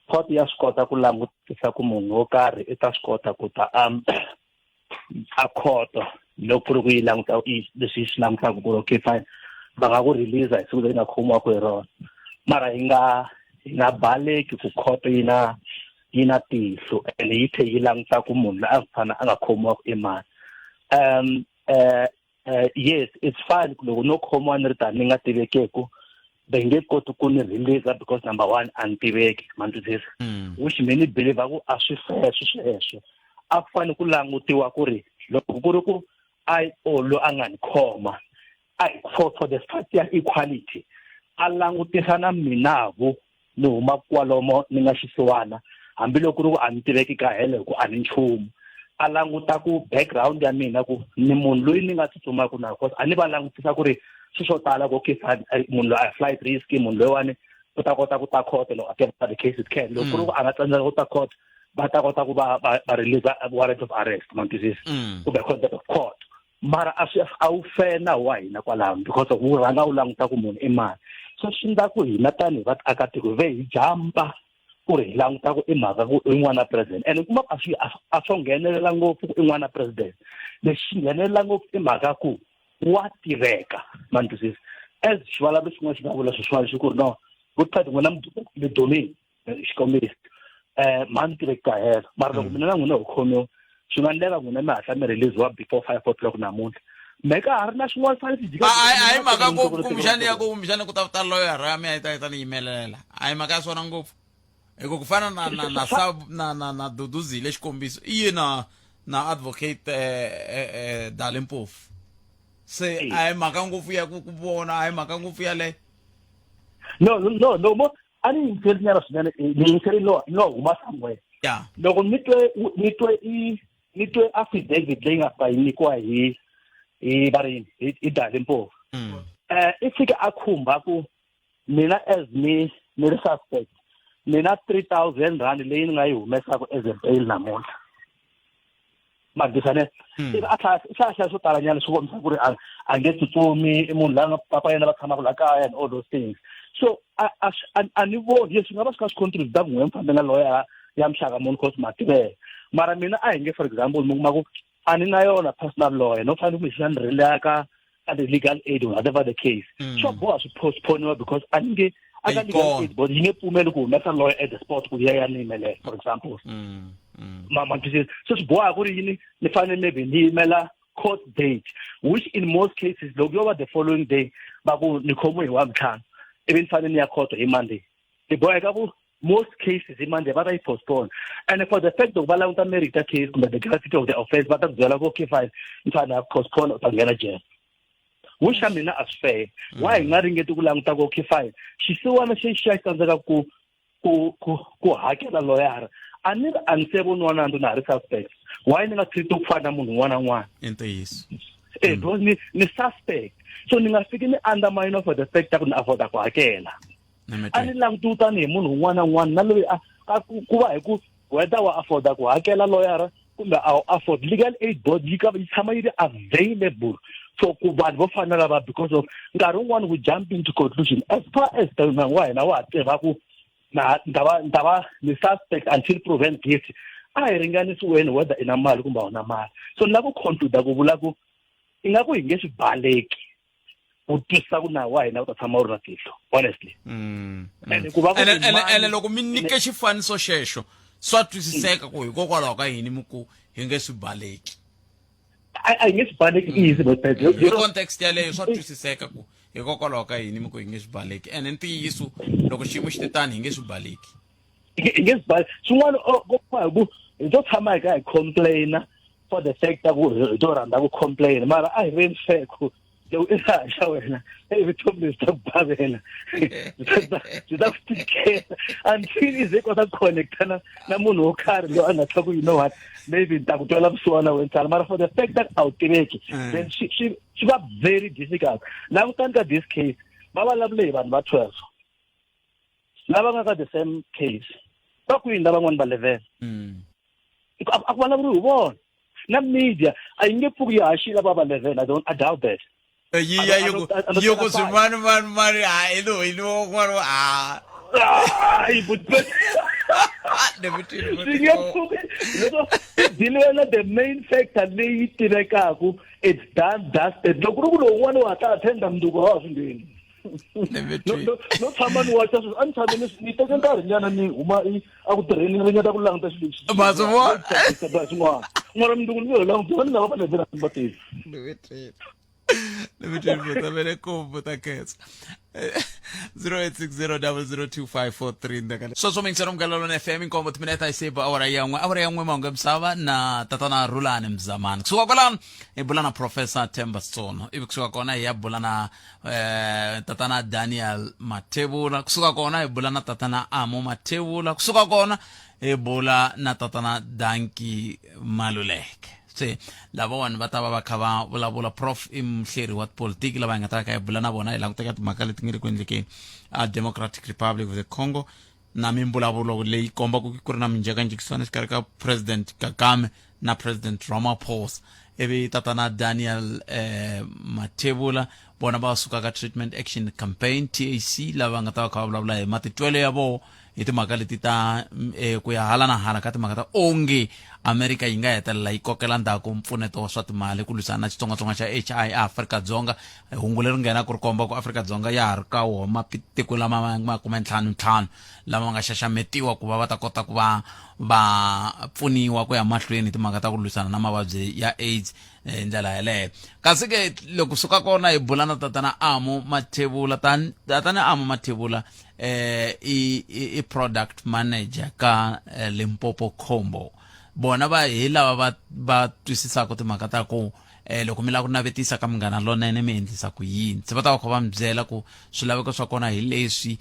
court ya swi kota ku langutisa ku munhu wo karhi i ta swi kota ku ta a khoto loko ku ri ku yi languta leswi yi swi langutaka ku ri okay fine va nga ku release hi siku leri nga khomiwaka hi rona mara hi nga hi nga baleki ku khoto yi na yi na tihlo and yi tlhe yi languta ku munhu loyi a fana a nga khomiwaka i mani um Yes it's fine loko no khomiwa ni ri tani ni nga tivekeku va nge koti ku ni release because number one a ni tiveki ma ni twisisa which me ni believe ku a swi fair swi sweswo a ku fanele ku langutiwa ku ri loko ku ri ku I o lo a nga ni khoma a for the fact ya equality a langutisa na minavu ni huma kwalomo ni nga xisiwana hambiloko ku ri ku a ni tiveki ka helo hi ku a ni nchumu a languta ku background ya mina ku ni munhu loyi ni nga tsutsumaka na cause a ni va langutisa ku ri swi swo tala ku okay fine munhu loyi a flight risk munhu loyiwani u ta kota ku ta court loko whatever the case is can loko ku ri ku a nga tsandzeka ku ta court va ta kota ku va va va release warrant of arrest ma twisisa kumbe contempt of court mara a swi a wu fair nawu wa hina kwalano because of wu rhanga wu languta ku munhu i mani so swi ndla ku hina tanihi vaakatiko ve hi jampa ku ri hi languta ku i mhaka ku i n'wana president and kuma a swi a swo nghenelela ngopfu ku i n'wana president lexi xi nghenelela ngopfu i mhaka ku wa tiveka ma ni twisisa as xivulavuri xin'wana xi nga vula sweswiwani xi ku ri no vutati n'wina mi dumile xikombiso um mhani tiveki ka helo mara loko mina na n'wina ho khomiwa swi nga endleka n'wina mi hatla mi release-wa before 5 o'clock namuntlha me ka ha ri na swin'wana fanele swi jika a hi mhaka ku kumbexani ya ku kumbexani ku ta ta loyara ya mina yi ta yi ta ni yimelela a hi mhaka ya swona ngopfu hi ku ku fana na na na sab na na na Duduzile xikombiso i yi na na advocate Dali Mpofu se a hi mhaka ngopfu ya ku ku vona a hi mhaka ngopfu yaleyo no no no mo a ni yingiseri nyana swinene ni yingiseri no no huma somewhere yeah loko ni twe ni twe i ni twe affidavit leyi nga fika yi nyikiwa hi hi va ri yini hi Dali Mpofu i fika a khumba ku mina as ni ni ri suspect mina 3000 rand leyi ni nga yi humesaka as a bail namuntlha madisane ivi a tlhela hlaya hlaya swo tala nyana swi kombisa ku ri a nge tsutsumi i munhu la nga papa yena va tshamaka la kaya and all those things so a a a ni voni leswi nga va swi kha swi contribute ku n'we mi fambe na loya ya muxaka munhu cause ma tiveka mara mina a hi nge for example mi kuma ku a ni na yona personal lawyer no fanele kumbexana ni rely ka ka the legal aid or whatever the case swa boha swi postponiwa because a ni nge a ka legal aid board yi nge pfumeli ku humesa lawyer at the spot ku ya ya ni yimelela for example ma ma twisisa so swi boha ku ri yini ni fanele maybe ni yimela court date which in most cases loko yo va the following day va ku ni khomiwe hi wavuntlhanu ivi ni fanele ni ya court hi monday ni boheka ku most cases hi monday va ta yi postpone and for the fact loko va languta merit ya case kumbe the gravity of the offense va ta ku byela ku okay fine ni fanele a postpone u ta nghena jele which xa mina a swi fair why hi nga ringeti ku languta ku okay fine xisiwana xi xi tsandzeka ku ku ku ku hakela loyara a ni ri a ni se voniwa nandzu na ha ri suspect why ni nga treat ku fana na munhu un'wana na un'wana i ntiyiso eh because ni ni suspect so ni nga fiki ni undermine for the fact ta ku ni afforda ku hakela a ni languti tanihi munhu un'wana na un'wana na loyi a ku va hi ku whether wa afforda ku hakela loyara kumbe a wu afford legal aid board yi ka yi tshama yi ri available for ku vanhu vo fana lava because of nkarhi wun'wani we jump into conclusion as far as nawu wa hina wa ha tirha ku na ni ta va ni ta va ni suspect until proven guilty a hi ringanisiweni whether i na mali kumbe a wu na mali so ni lava ku conclude ku vula ku ingaku hi nge swi baleki ku twisisa ku nawu wa hina wu ta tshama wu ri na tihlo honestly ene ku va ku ene ene ene loko mi nyike xifaniso xexo swa twisiseka ku hikokwalaho ka yini mi ku hi nge swi baleki. A hi nge swi baleki easy, but hi context yaleyo swa twisiseka ku hikokwalaho ka yini mi ku hi nge swi baleki, ene ntiyiso loko xiyimo xi te tani hi nge swi baleki. Hi nge swi baleki. Swin'wana ko hi ku hi to tshama hi ka hi complaina for the fact ta ku hi to rhandza ku complain, mara a hi veni fair ku loko i ha xa wena, eyi, vutomi lebyi ta ku bavela, byi ta ku tikela until i ze kota ku connecta na munhu wo karhi loyi a nga ta ku, you know what, maybe ni ta ku twela vusiwana wena tsala, mara for the fact that a wu tiveki, then swi va very difficult. Langutani ka this case, va vulavule hi vanhu va 12 lava nga ka the same case. Va kwini lavan'wani va 11? A ku vulavuriwi hi vona, na media a yi nge pfuki yi haxile va 11. I doubt that. Yi ya yi ku swin'wana mani mani, ha hi loyi lo n'wana ha. Hayi, but swi nge pfuki loko diliwe na the main factor leyi tivekaku. It's done, dusted. Loko ku ri ku lowun'wana wa ha ta attenda mundzuku, wa ha swi ngheni. No tshama ni wacha sweswi, a ni tshame ni teke nkarhi nyana ni huma a ku tirheni, ni ringeta ku languta xilo lexi. Ma swi vona? Swin'wana n'wana mundzuku ni languta ni lava va levela va tivi. Ni kombo ta khetsa 0860002543 ndakale sweswo mingisero Munghana Lona FM, inkombo timinete a yi seba awara ya n'we, awara ya n'we, mahungu ya misava na tatana Rhulani Mzamani. Kusuka kwalano hi bula na Professor Themba Tsono, ivi kusuka kona hi ya bula na tatana Daniel Mathebula, kusuka kona hi bula na tatana Amo Mathebula, kusuka kona hi bula na tatana Danki Maluleke. Se lavawani va ta va va kha va vulavula. Prof i muhleri wa tipolitiki, lava hi nga ta ka hi bula na vona hi languteka timhaka leti nga le ku endlekeni a Democratic Republic of the Congo, na mimbulavulo leyi kombaka ku ri na minjhekanjhekisano exikarhi ka President Kagame na President Ramaphosa. Ivi tatana Daniel Mathebula, vona va suka ka Treatment Action Campaign, TAC, lava nga ta va kha va vulavula hi matitwelo ya vona hi timhaka leti ta ku ya hala na hala ka timhaka ta onge Amerika yi nga hetelela yi kokela ndzhaku mpfuneto wa swa timali ku lwisana na xitsongwatsongwana xa HIV Afrika-Dzonga. Hungu leri nghenaka ri komba ku Afrika-Dzonga ya ha ri ka woho matiko lama ma 55 lama nga xaxametiwa ku va va ta kota ku va va pfuniwa ku ya mahlweni hi timhaka ta ku lwisana na mavabyi ya AIDS hi ndlela yeleyo. Kasi ke loko suka kona hi bula na tatana Amo Mathebula. Tatana Amo Mathebula i product manager ka Limpopo Combo. Vona va hi lava va twisisaka timhaka ta ku loko mi lava ku navetisa ka Munghana Lonene mi endlisa ku yini. Se va ta va kha va mi byela ku swilaveko swa kona hi leswi,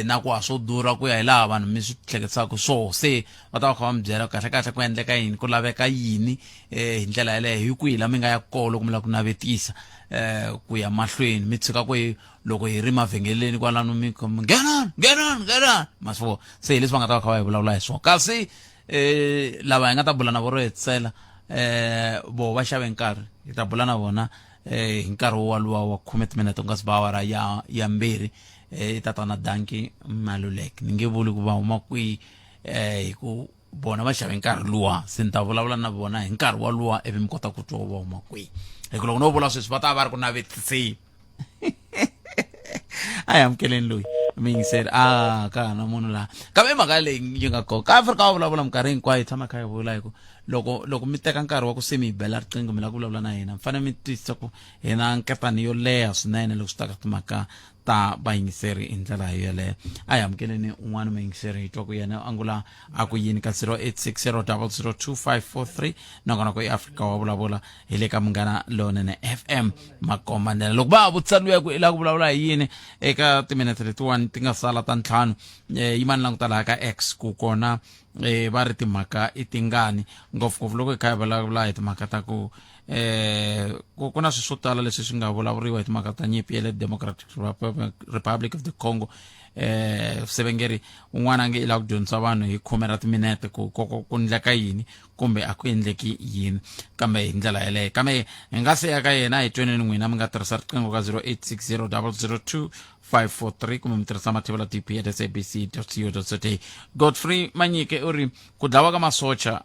na ku a swo durha ku ya hi laha vanhu mi swi hleketisaka swoho. Se va ta va kha va mi byela kahle kahle ku endleka yini, ku laveka yini, hi ndlela yeleyo, hi kwihi la mi nga ya kona loko mi lava ku navetisa ku ya mahlweni, mi tshika ku loko hi ri mavhengeleni kwalano mi ku nghenani, nghenani, nghenani, ma swi vona. Se hi leswi va nga ta va kha va hi vulavula hi swona. Kasi lava hi nga ta bula na vona ro hetisela, vo va xave nkarhi, hi ta bula na vona hi nkarhi waluwa wa 10 timinete ku nga si ba awara ya 2. Tatana Danki Maluleke, ni nge vuli ku va huma kwihi, hi ku vona va xave nkarhi luwa, se ni ta vulavula na vona hi nkarhi waluwa, ivi mi kota ku twa va huma kwihi, hi ku loko no vula sweswi va ta va ri ku navetiseni. A hi amukeleni loyi miyingiseri a ka ha na munhu laha, kambe i mhaka leyi yi nga kona ka Afrika wa Vulavula minkarhi hinkwayo hi tshama kha hi vula hi ku loko mi teka nkarhi wa ku se mi hi bela riqingho mi lava ku vulavula na hina, mi fanele mi twisisa ku hi na nketani yo leha swinene loko swi ta ka timhaka ta vayingiseri hi ndlela yoleyo. A hi amukeleni un'wana muyingiseri, hi twa ku yena angula a ku yini ka 0860 002543. Nongonoko i Afrika wa Vulavula, hi le ka Munghana Lonene FM. Makomba ndlela loko va ha vutisa luya ku i lava ku vulavula hi yini eka timinete letiwani ti nga sala ta ntlhanu. Yimani languta laha ka X ku kona va ri timhaka i tingani, ngopfungopfu loko hi kha hi vulavula hi timhaka ta ku ku na swilo swo tala leswi swi nga vulavuriwa hi timhaka ta nyimpi ya le Democratic Republic of the Congo. Sevengeri un'wana a nge i lava ku dyondzisa vanhu hi 10 ra timinete ku ndleka yini kumbe a ku endleki yini, kambe hi ndlela yeleyo. Kambe hi nga se ya ka yena, hi tweneni n'wina mi nga tirhisa riqingho ka 0860 002 543 kumbe mi tirhisa mathevula dp at sabc co za. Godfrey Manyike u ri ku dlawa ka masocha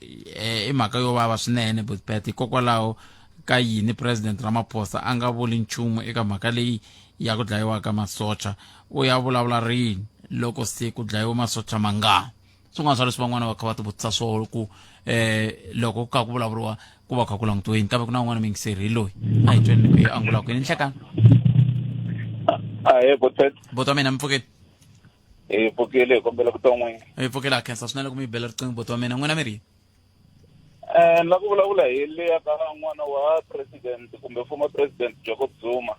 i mhaka yo vava swinene, Butpet. Hikokwalaho ka yini President Ramaphosa a nga vuli nchumu eka mhaka leyi ya ku dlayiwa ka masocha? U ya vulavula rini loko se ku dlayiwe masocha mangani? Swin'wana swa leswi van'wana va kha va tivutisa swona ku loko ku kha ku vulavuriwa Ku va kha ku langutiwe yini? Kambe ku na un'wana muyingiseri hi loyi a hi tweni ku yi angula kwini. Nhlekani. Ahee, Botet. Buti wa mina, mi pfukile? Hi pfukile, hi kombela ku twa n'wina. Hi pfukile, ha khensa swinene ku mi bela riqingho buti wa mina. N'wina mi ri yini? Ni lava ku vulavula hi leya ka n'wana wa president kumbe former president Jacob Zuma.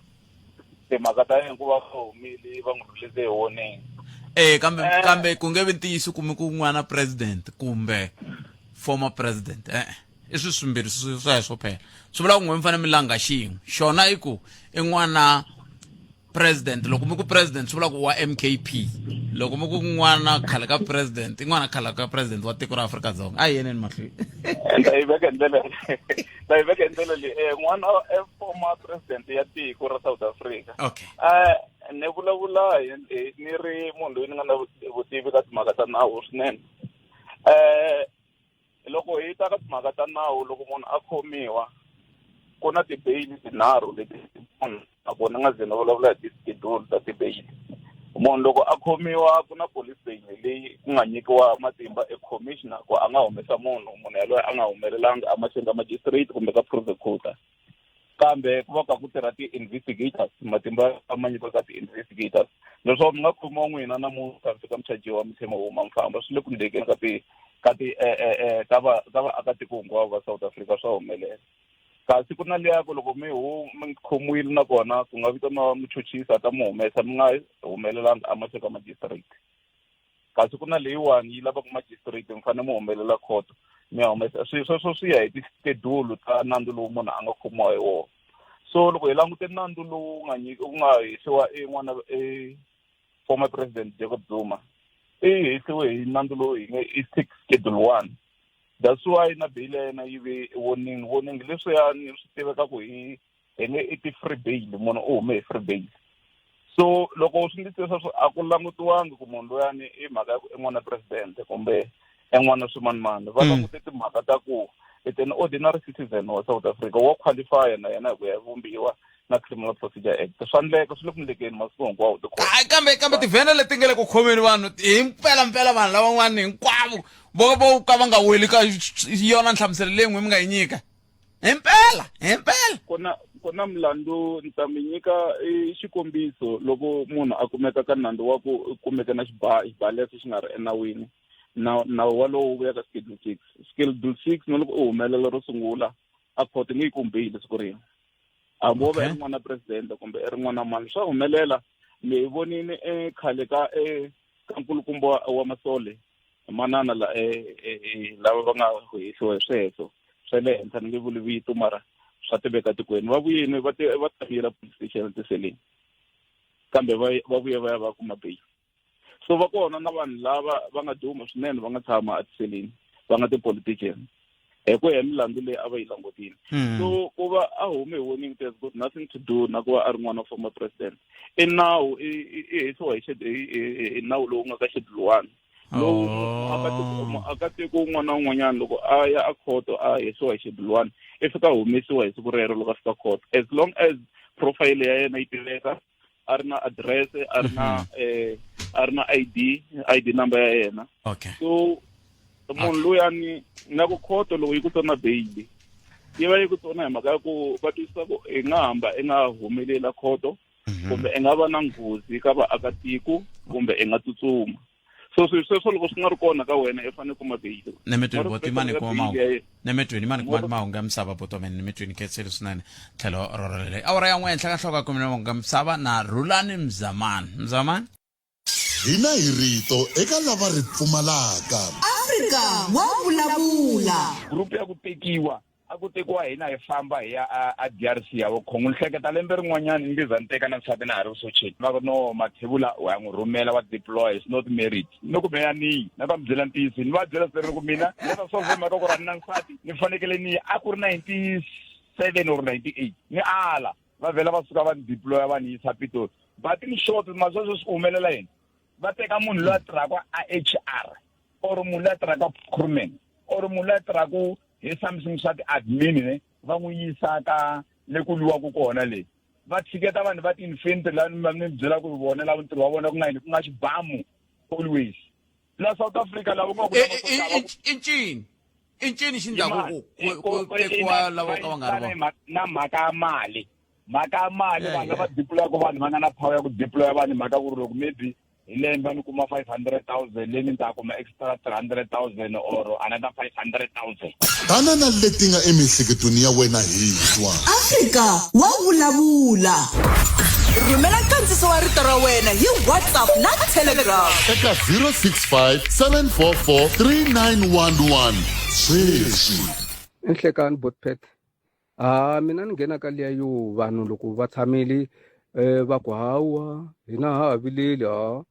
Timhaka ta yena ku va va humile va n'wi release hi warning. Kambe kambe ku nge vi ntiyiso kume ku n'wana president kumbe former president. I swilo swimbirhi sweswo phela. Swi vula ku n'we mi fanele mi langa xin'we. Xona i ku i n'wana president, loko mi ku president swi vula ku wa MKP. Loko mi ku n'wana khale ka president, i n'wana khale ka president wa tiko ra Afrika-Dzonga. A hi yeneni mahlweni. Ta yi veka hi ndlela ta yi veka hi ndlela leyi. N'wana former president ya tiko ra South Africa. Ni vulavula hi ni ri munhu loyi ni nga na vutivi ka timhaka ta nawu swinene. Loko hi ta ka timhaka ta nawu, loko munhu a khomiwa ku na tibeyili tinharhu leti munhu a kona nga ze ni vulavula hi ti-schedule ta tibeyili. Munhu loko a khomiwa ku na police bail leyi ku nga nyikiwa matimba e commissioner ku a nga humesa munhu, munhu yaloye a nga humelelanga emahlweni ka magistrate kumbe ka prosecutor, kambe ku va ka ku tirha ti-investigators, matimba ma nyikiwa ka ti-investigators leswaku mi nga khomiwa n'wina namuntlha mi fika mi chajiwa mi tlhela mi huma mi famba. Swi le ku ndlekeni ka ti ka ti ka va ka vaakatiko hinkwavo va South Africa, swa humelela. Kasi ku na liya ku loko mi mi khomiwile nakona ku nga vitaniwa muchuchisi a ta mi humesa mi nga humelelanga emahlweni ka magistrate. Kasi ku na leyiwani yi lavaka magistrate, mi fanele mi humelela khoto mi ya humesa. Swilo sweswo swi ya hi ti-schedule ta nandzu lowu munhu a nga khomiwa hi wona. So loko hi langute nandzu lowu nga wu nga hehliwa i n'wana i former president Jacob Zuma, i hehliwe hi nandzu lowu hi nge i 6 schedule 1. That's why na bail ya yena yi ve warning. Warning leswiyani swi tiveka ku hi hi nge i ti-free bail, munhu u hume hi free bail. So loko swi ndzi tivisa swo a ku langutiwangi ku munhu luyani i mhaka ya ku i n'wana president kumbe i n'wana swimanimani, va langute timhaka ta ku it's an ordinary citizen wa South Africa, wa qualify na yena hi ku ya hi vumbiwa na Criminal Procedure Act. Swa ndleka, swi le ku ndlekeni masiku hinkwawo tikhoto. Hayi, kambe tivhene leti nga le ku khomeni vanhu hi mpela mpela, vanhu lavan'wana hinkwavo vo ka va nga weli ka yona nhlamuselo leyi n'we mi nga yi nyika. Hi mpela, hi mpela. Ku na milandzu, ni ta mi nyika i xikombiso. Loko munhu a kumeka ka nandzu wa ku kumeka na xibalesa xi nga ri enawini, nawu walowo wu vuya ka schedule 6. Schedule 6 na loko u humelela ro sungula a khoto nge yi ku bail siku rin'we, hambi wo va i ri n'wana president kumbe i ri n'wana mani, swa humelela. Mi hi vonile khale ka ka nkulukumba wa Masole manana la lava va nga hehliwa hi sweswo swa le henhla, ni nge vuli vito mara swa tiveka tikweni. Va vuyini va va tshamile police station tiseleni, kambe va vuye va ya va kuma bail. So va kona na vanhu lava va nga duma swinene va nga tshama etiseleni, va nga ti-politician, hi ku ya hi milandzu leyi a va yi langutile. So ku va a hume hi warning it has got nothing to do na ku va a ri n'wana wa former president. I nawu, i hehliwa hi nawu lowu nga ka schedule 1, lowu muakatiko un'wana na un'wanyana loko a ya a khoto a hehliwa hi schedule 1, i fika humesiwa hi siku rero loko a fika khoto, as long as profile ya yena yi tiveka, a ri na address, a ri na a ri na ID number ya yena. So munhu luyani na ku khoto loko yi ku tsona bail, yi va yi ku tsona hi mhaka ya ku va twisisa ku i nga hamba i nga humelela khoto, kumbe i nga va na nghozi ka vaakatiko, kumbe i nga tsutsuma. So swilo sweswo loko swi nga ri kona ka wena, i fanele kuma bail. Nemetweni boti, mani kuma mahungu nemetweni, mani kuma mahungu ya misava boti wa mina nemetweni. Khenseli swinene tlhelo rorolele awara ya n'we henhla ka nhloko ya kumina mahungu ya misava na Rhulani Mzamani. Mzamani. Hina hi rito eka lava ri pfumalaka. Afrika wa vulavula. Group ya ku tekiwa a ku tekiwa hina hi famba hi ya a DRC ya vo Congo. Ni hleketa lembe rin'wanyana ni nge za ni teka na nsati na ha ri vusocheni, va ku no Mathebula wa n'wi rhumela wa deploy, it's not married. Ni ku meya niyi na ta mi byela ntiyiso, ni va byela swi ku mina ni ta solve mhaka ku ri a ni na nsati, ni fanekele ni ya. A ku ri 97 or 98, ni ala va vhela va suka va ni deploya va ni yisa Pitori. But in short, masweswo swi humelela yini, va teka munhu loyi a tirhaka a HR or munhu loyi a tirhaka procurement or munhu loyi a tirhaka hi something swa ti-admin ne, va n'wi yisa ka le ku lwiwaku kona le, va tshiketa vanhu va ti-infantry la ni byela ku vona lava ntirho wa vona ku nga yini, ku nga xibamu always la South Africa lava nga i ncini. I ncini xi ndlaku ku ku ku tekiwa lava ka va nga ri vona? Na mhaka ya mali, mhaka ya mali vanhu lava deployaka vanhu va nga na power ya ku deploya vanhu mhaka ku ri loko maybe hi lembe ni kuma 500,000 leyi ni ta kuma extra 300,000 or another 500,000. Tana na leti nga emiehleketweni ya wena hi twa. Afrika wa vulavula. Rhumela nkandziso wa rito ra wena hi WhatsApp na Telegram. Eka 065 744 3911 sweswi. Enhlekani Botpet ha mina ni nghena ka liya yo vanhu loko va tshamile va ku hawa hina ha ha vileli ha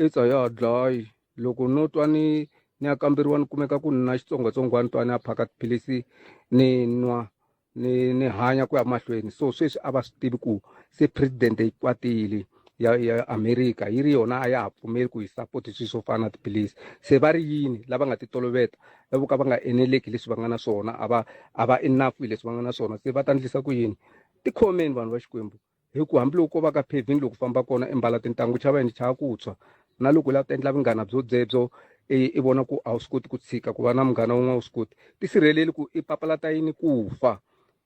AIDS a ya ha dlayi loko no twa ni ni ya kamberiwa ni kumeka ku ni na xitsongwatsongwana twa ni ya phaka tiphilisi ni nwa ni ni hanya ku ya mahlweni so sweswi a va swi tivi ku se president yi kwatile ya ya America yi ri yona a ya ha pfumeli ku yi support swilo swo fana na tiphilisi se va ri yini lava nga ti toloveta lavo ka va nga eneleki leswi va nga na swona a va a va enough hi leswi va nga na swona se va ta ndlisa ku yini tikhomeni vanhu va Xikwembu hi ku hambiloko ko va ka paving loko famba kona i mbala tintangu chava yini chava ku tshwa na loko u lava ku endla vunghana byo byebyo i vona ku a wu swi koti ku tshika ku va na munghana wun'we a wu swi koti tisirheleli ku i papalata yini ku fa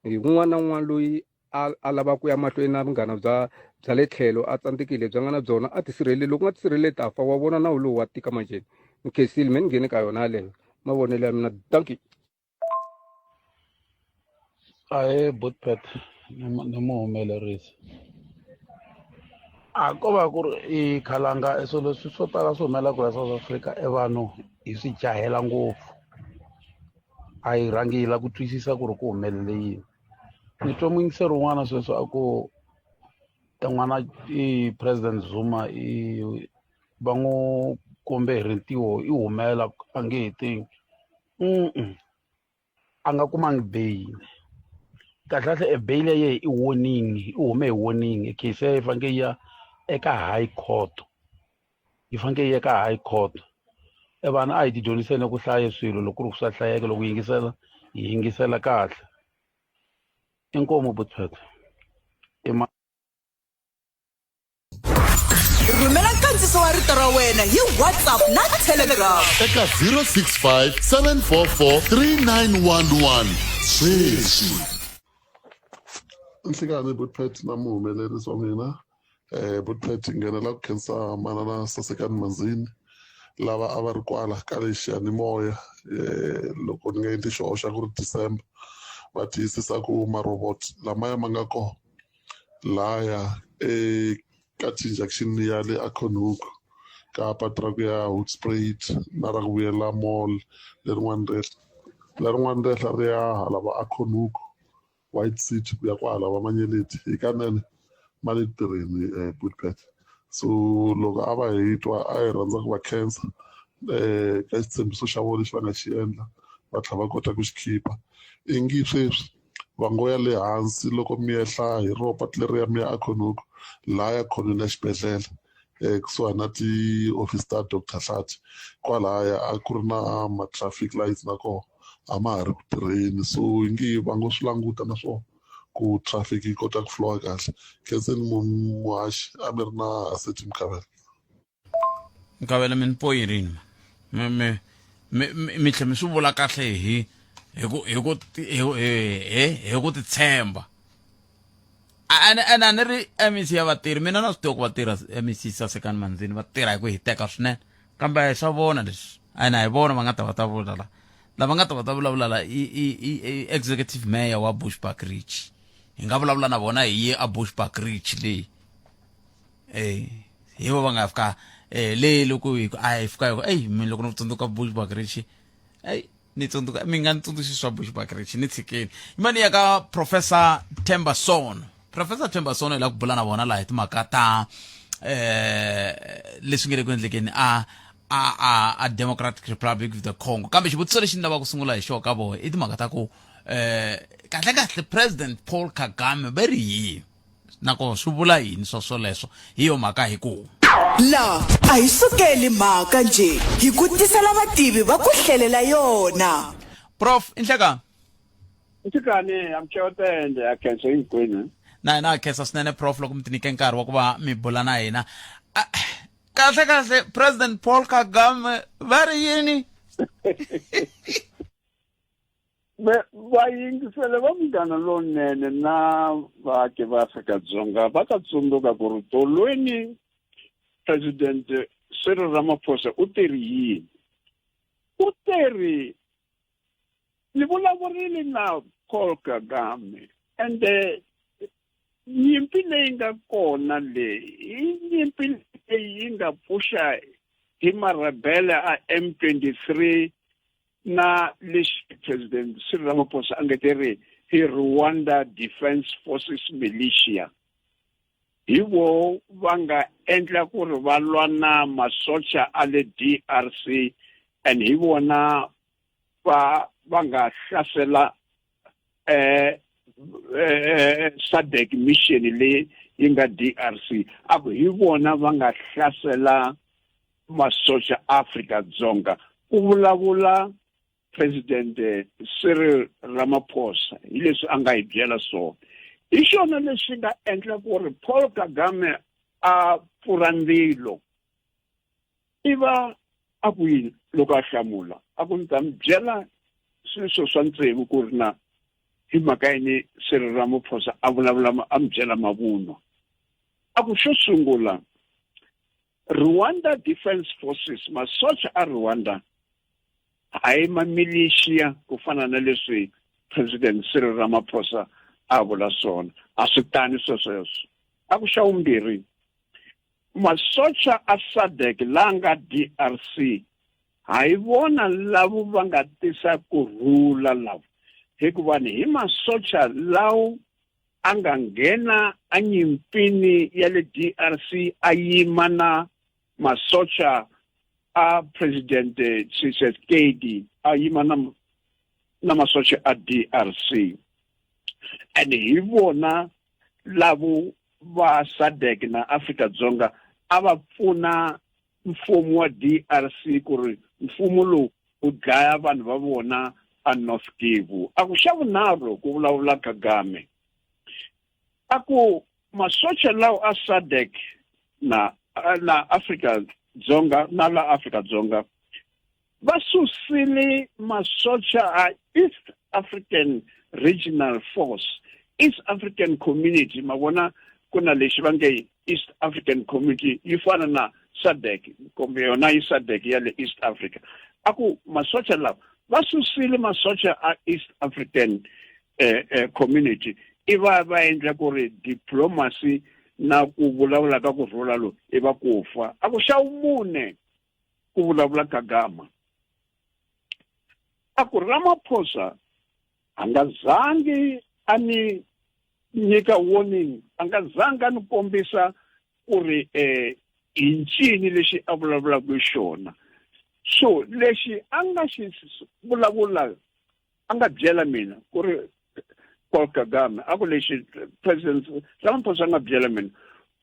hi un'wana na un'wana loyi a a lava ku ya mahlweni na vunghana bya bya le tlhelo a tsandzekile bya nga na byona a tisirheleli loko u nga tisirheleli ta fa wa vona nawu lowu wa tika manjheni ni khensile me ni nghene ka yona yaleyo mavonelo ya mina dankie. Ahee Botpet ni muhumelerisi a ko va ku ri i khalanga e swilo leswi swo tala swi humelelaka la South Africa e vanhu hi swi jahela ngopfu a hi rhangi hi lava ku twisisa ku ri ku humelele yini ni twa muyingiseri un'wana sweswi a ku e n'wana i president Zuma i va n'wi kombe hi rintiho i humela a nge he tengi a nga kumangi bail kahlekahle e bail ya yehe i warning i hume hi warning case ya yi faneke yi ya eka high court yi faneke yi ya ka high court e vanhu a hi ti dyondziseni ku hlaya swilo loko ku ri swa hlayeka loko yingisela hi yingisela kahle inkomu butpet i Rhumela nkandziso wa rito ra wena hi WhatsApp na Telegram. Eka 065 744 3911 sweswi. Nhlikani Butpet na muhumelerisi wa mina eh Butpet nghenela ku khensa manana Sasekani Manzini lava a va ri kwala ka le xiyanimoya eh loko ni nga endli xihoxo a ku ri December va tiyisisa ku ma-robot lamaya ma nga kona laya eka ti-injection ya le Acornhoek ka patu ra ku ya Hoedspruit na ra ku vuyela mall lerin'wana ri lerin'wana ri ehla ri ya hala va Acornhoek White City ku ya kwahala va Manyeleti hikanene ma le ku tirheni Bootpet so loko a va hi twa a hi rhandza ku va khensa ka xitshembiso xa vona lexi va nga xi endla va tlhela va kota ku xi khipha ingi sweswi va ngo ya le hansi loko mi ehla hi ro patu leriya mi ya aCornhoek lahaya khonweni ya xibedhlele ekusuhani na ti-office ta Doctor Hlathi kwalaya a ku ri na ma-traffic lights na kona a ma ha ri ku tirheni so i nge va ngo swi languta na swona ku traffic yi kota ku flow-a kahle khenseni muhaxi a mi ri na Haseti Mkhabela. Nkavela mi ni poyirini mi mi mi mi mi tlhe mi swi vula kahle hi hi ku hi ku hi hi hi ku titshemba ene ene a ni ri MEC ya vatirhi mina na swi tiva ku vatirha MEC Sasekani Manzini va tirha hi ku hiteka swinene kambe a hi swa vona leswi ene a hi vona va nga ta va ta vula la lava nga ta va ta vulavula la i i i executive mayor wa Bushbuckridge hi nga vulavula na vona hi ye a Bushbuckridge leyi eh hi vo va nga fika eh le loko hi ku a hi fika hi ku ey mi loko ni tsundzuka Bushbuckridge ey ni tsundzuka mi nga ni tsundzuxi swa Bushbuckridge ni tshikeni yimani ya ka Professor Themba Sono Professor Themba Sono hi la ku bula na vona laha hi timhaka ta eh leswi nge le ku endlekeni a a a a Democratic Republic of the Congo kambe xivutiso lexi ni lavaka ku sungula hi xona ka vona i timhaka ta ku eh kahle kahle President Paul Kagame ve ri yini nakona swi vula yini swa swoleswo hi yo mhaka hi ku La a hi sukeli mhaka njhe hi ku tisela vativi va ku hlelela yona. Prof i nhlekani Nhlekani amchewotende ya khensa hinkwenu. Na hina ha khensa swinene prof loko mi tinike nkarhi wa ku va mi bula na hina. Kahle kahle President Paul Kagame va ri yini? Vayingisele va Munghana Lonene na vaaki va Afrika-Dzonga va ta tsundzuka ku ri tolweni President Cyril Ramaphosa u teri yini. U teri ni vulavurile na Paul Kagame ende nyimpi leyi nga kona leyi i nyimpi leyi yi nga pfuxa hi marebele a M23 na lexi President Cyril Ramaphosa a nge te ri hi Rwanda Defence Forces Militia hi vo va nga endla ku ri va lwa na masocha a le DRC and hi vona va va nga hlasela eh, eh SADC mission leyi yi nga DRC a ku hi vona va nga hlasela masocha Afrika Dzonga ku vulavula President Cyril Ramaphosa hi leswi a nga hi byela swona hi xona lexi nga endla ku ri Paul Kagame a pfura ndzilo i va a ku yini loko a hlamula a ku ni ta mi byela sweswo swa tsevu ku ri na hi mhaka yini Cyril Ramaphosa a vulavula a mi byela mavunwa a ku xo sungula Rwanda Defence Forces masocha a Rwanda hayi ma militia ku fana na leswi President Cyril Ramaphosa a vula swona a swi tani swesweswo a ku xa vumbirhi masocha a SADC la nga DRC hayi vona lavo va nga tisa ku rhula lavo hikuva ni hi masocha lawo a nga nghena enyimpini ya le DRC a yima na masocha a President Tshisekedi a yima na na masocha a DRC and hi vona lavo va SADC na Afrika Dzonga a va pfuna mfumo wa DRC ku ri mfumo lowu wu dlaya vanhu va vona a North Kivu. A ku xa vunharhu ku vulavula Kagame a ku masocha lawa a SADC na na Afrika Dzonga na la Afrika Dzonga va susile masocha a East African Regional Force East African Community ma vona ku na lexi va nge East African Community yi fana na SADC kumbe yona yi SADC ya le East Africa a ku masocha lawa va susile masocha a East African eh, eh, Community i va va endla ku ri diplomacy na ku vulavula ka ku rhula lo i va ku fa a ku xa vumune ku vulavula Kagama a ku Ramaphosa a nga zangi a ni nyika warning a nga zangi a ni kombisa ku ri eh hi ncini lexi a vulavulaka hi xona so lexi a nga xi vulavula a nga byela mina ku ri Paul Kagame a ku lexi President Ramaphosa a nga byela mina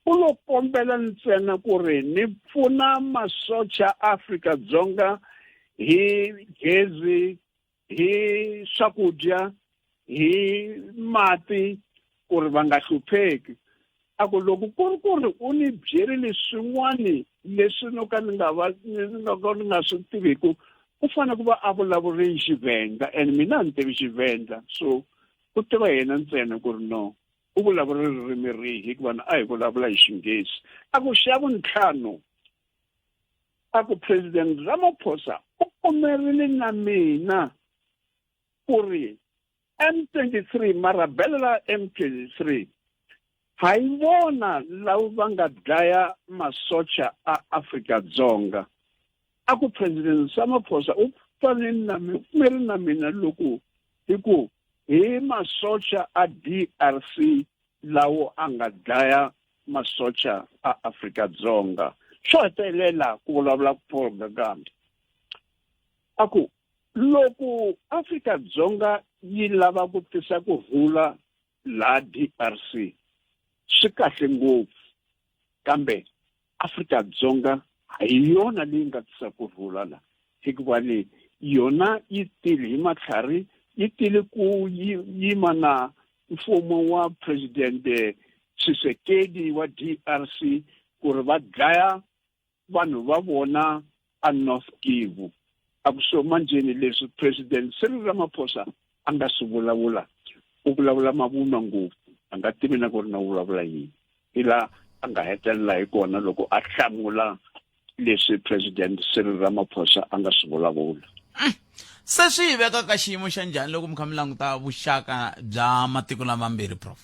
u lo kombela ntsena ku ri ni pfuna masocha Afrika-Dzonga hi gezi hi swakudya hi mati ku ri va nga hlupheki a ku loko ku ri ku ri u ni byerile swin'wani leswi no ka ni nga va ni nga ka ni nga swi tiviku u fanele ku va a vulavule hi Xivhenda and mina a ni tivi Xivhenda so u tiva yena ntsena ku ri no u vulavula ririmi rihi hikuva a hi vulavula hi Xinghezi a ku xa vuntlhanu a ku President Ramaphosa u pfumerile na mina ku ri M23 marabele la M23 hayi vona lava va nga dlaya masocha a Afrika Dzonga a ku President Ramaphosa u fanele na pfumerile na mina loko hi ku hi masocha a DRC lawo a nga dlaya masocha a Afrika Dzonga xo hetelela ku vulavula Paul Kagame a ku loko Afrika-Dzonga yi lava ku tisa ku rhula laha DRC swi kahle ngopfu kambe Afrika-Dzonga a hi yona leyi nga tisa ku rhula la hikuva ni yona yi tile hi matlhari yi tile ku yima na mfumo wa President Tshisekedi wa DRC ku ri va dlaya vanhu va vona a North Kivu a ku so manjheni leswi President Cyril Ramaphosa a nga swi vulavula u vulavula mavunwa ngopfu a nga tivi na ku ri na u vulavula yini hi laha a nga hetelela hi kona loko a hlamula leswi president Cyril Ramaphosa a nga swi vulavula se swi yi veka ka xiyimo xa njhani loko mi kha mi languta vuxaka bya matiko lamambirhi prof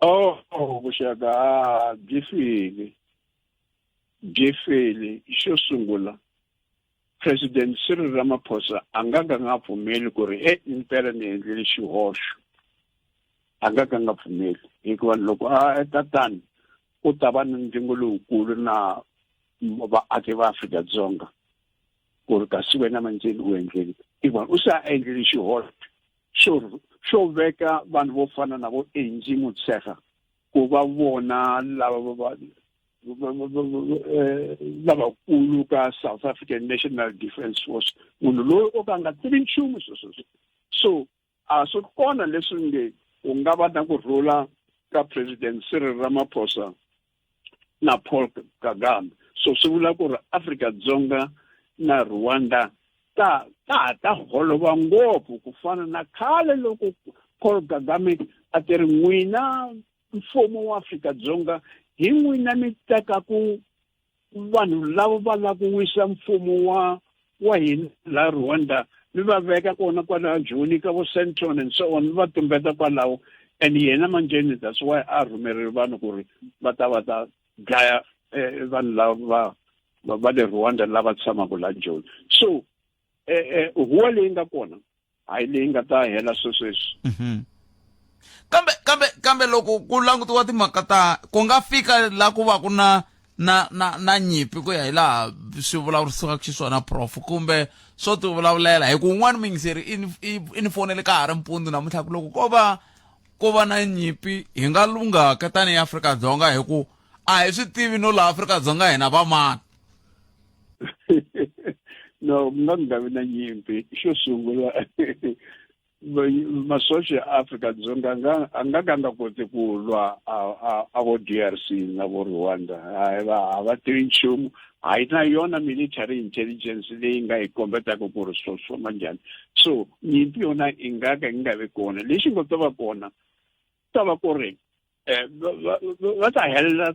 oh, oh vuxaka ah, byi file byi file xo sungula president Cyril Ramaphosa a nga ka nga pfumeli ku ri e impela ni endlile xihoxo a nga ka nga pfumeli hikuva loko a endla tano ku ta va ni ndzingo lowukulu na vaaki va Afrika-Dzonga ku ri kasi wena manjeni u endleni hikuva u se a endlile xihoxo xo xo veka vanhu vo fana na vo Angie Motshekga ku va vona lava va eh, lavakulu ka South African National Defence Force munhu loyi o ka a nga tivi nchumu sweswo so a swi kona leswi nge ku nga va na ku rhula ka president Cyril Ramaphosa na Paul Kagame so swi vula ku ri Afrika-Dzonga na Rwanda ta ta ha ta holova ngopfu ku fana na khale loko Paul Kagame a ti ri n'wina mfumo wa Afrika-Dzonga hi n'wina mi tekaku vanhu lava va lava ku wisa mfumo wa wa hina la Rwanda mi va veka kona kwalaho Joni ka vo Sandton and so on mi va tumbeta kwalaho and yena manjeni that's why a rhumerile vanhu ku ri va ta va ta dlaya eh, vanhu lava va va le Rwanda lava tshamaka la Joni so eh, eh, huwa leyi nga kona hayi leyi nga ta hela swesweswi mhm. kambe kambe kambe loko ku langutiwa timhaka ta ku nga fika la ku va ku na na na na nyimpi ku ya hi laha swi vulavurisiwaka xiswona prof kumbe swo ti vulavulela hi ku un'wana muyingiseri i ni fonele ka ha ri mpundzu namuntlha ku loko ko va ko va na nyimpi hi nga lunghaka tanihi Afrika-Dzonga hi ku a hi swi tivi no laha Afrika-Dzonga hina va mani no ku nga nga vi na nyimpi xo sungula masocha ya Afrika-Dzonga a nga a nga ka nga koti ku lwa a vo DRC na vo Rwanda a va a va tivi nchumu a yi na yona military intelligence leyi nga hi kombetaka ku ri swo swo manjhani so nyimpi yona yi nga ka yi nga vi kona lexi nga ta va kona ta va ku ri eh, va ta helela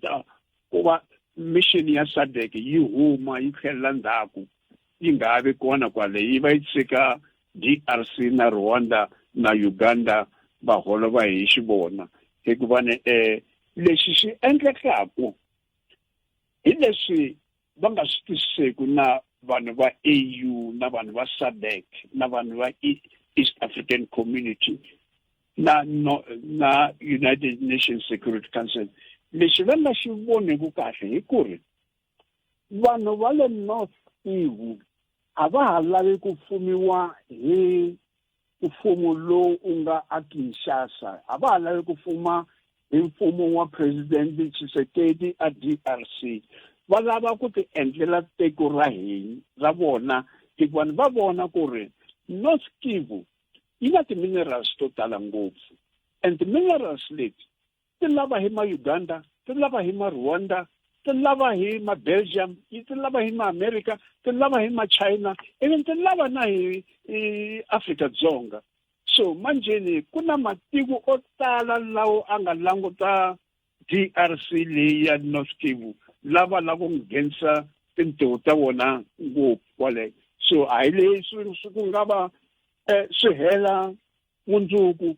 ku va mission ya SADC yi huma yi tlhelela ndzhaku yi nga ha vi kona kwale yi va yi tshika DRC na Rwanda na Uganda va holova hi xivona hikuva ni eh lexi xi endlekaku hi leswi va nga swi twisiseki na vanhu va AU na vanhu va SADC na vanhu va East African Community na no, na United Nations Security Council lexi va nga xi voniku kahle hi ku ri vanhu va le North Kivu a va ha lavi ku fumiwa hi mfumo lowu u nga a Kinshasa a va ha lavi ku fuma hi mfumo wa President Tshisekedi a DRC va lava ku ti endlela tiko ra hina ra vona hikuva va vona ku ri North Kivu yi na ti-minerals to tala ngopfu and ti-minerals leti ti lava hi ma-Uganda ti lava hi ma-Rwanda ti lava hi ma-Belgium ti lava hi ma-America ti lava hi ma-China even ti lava na hi Afrika-Dzonga so manjeni ku na matiko o tala lawo a nga languta DRC leyi ya North Kivu lava lava ku nghenisa tintiho ta vona ngopfu kwale so a hi leswi swi ku nga va eh, swi hela mundzuku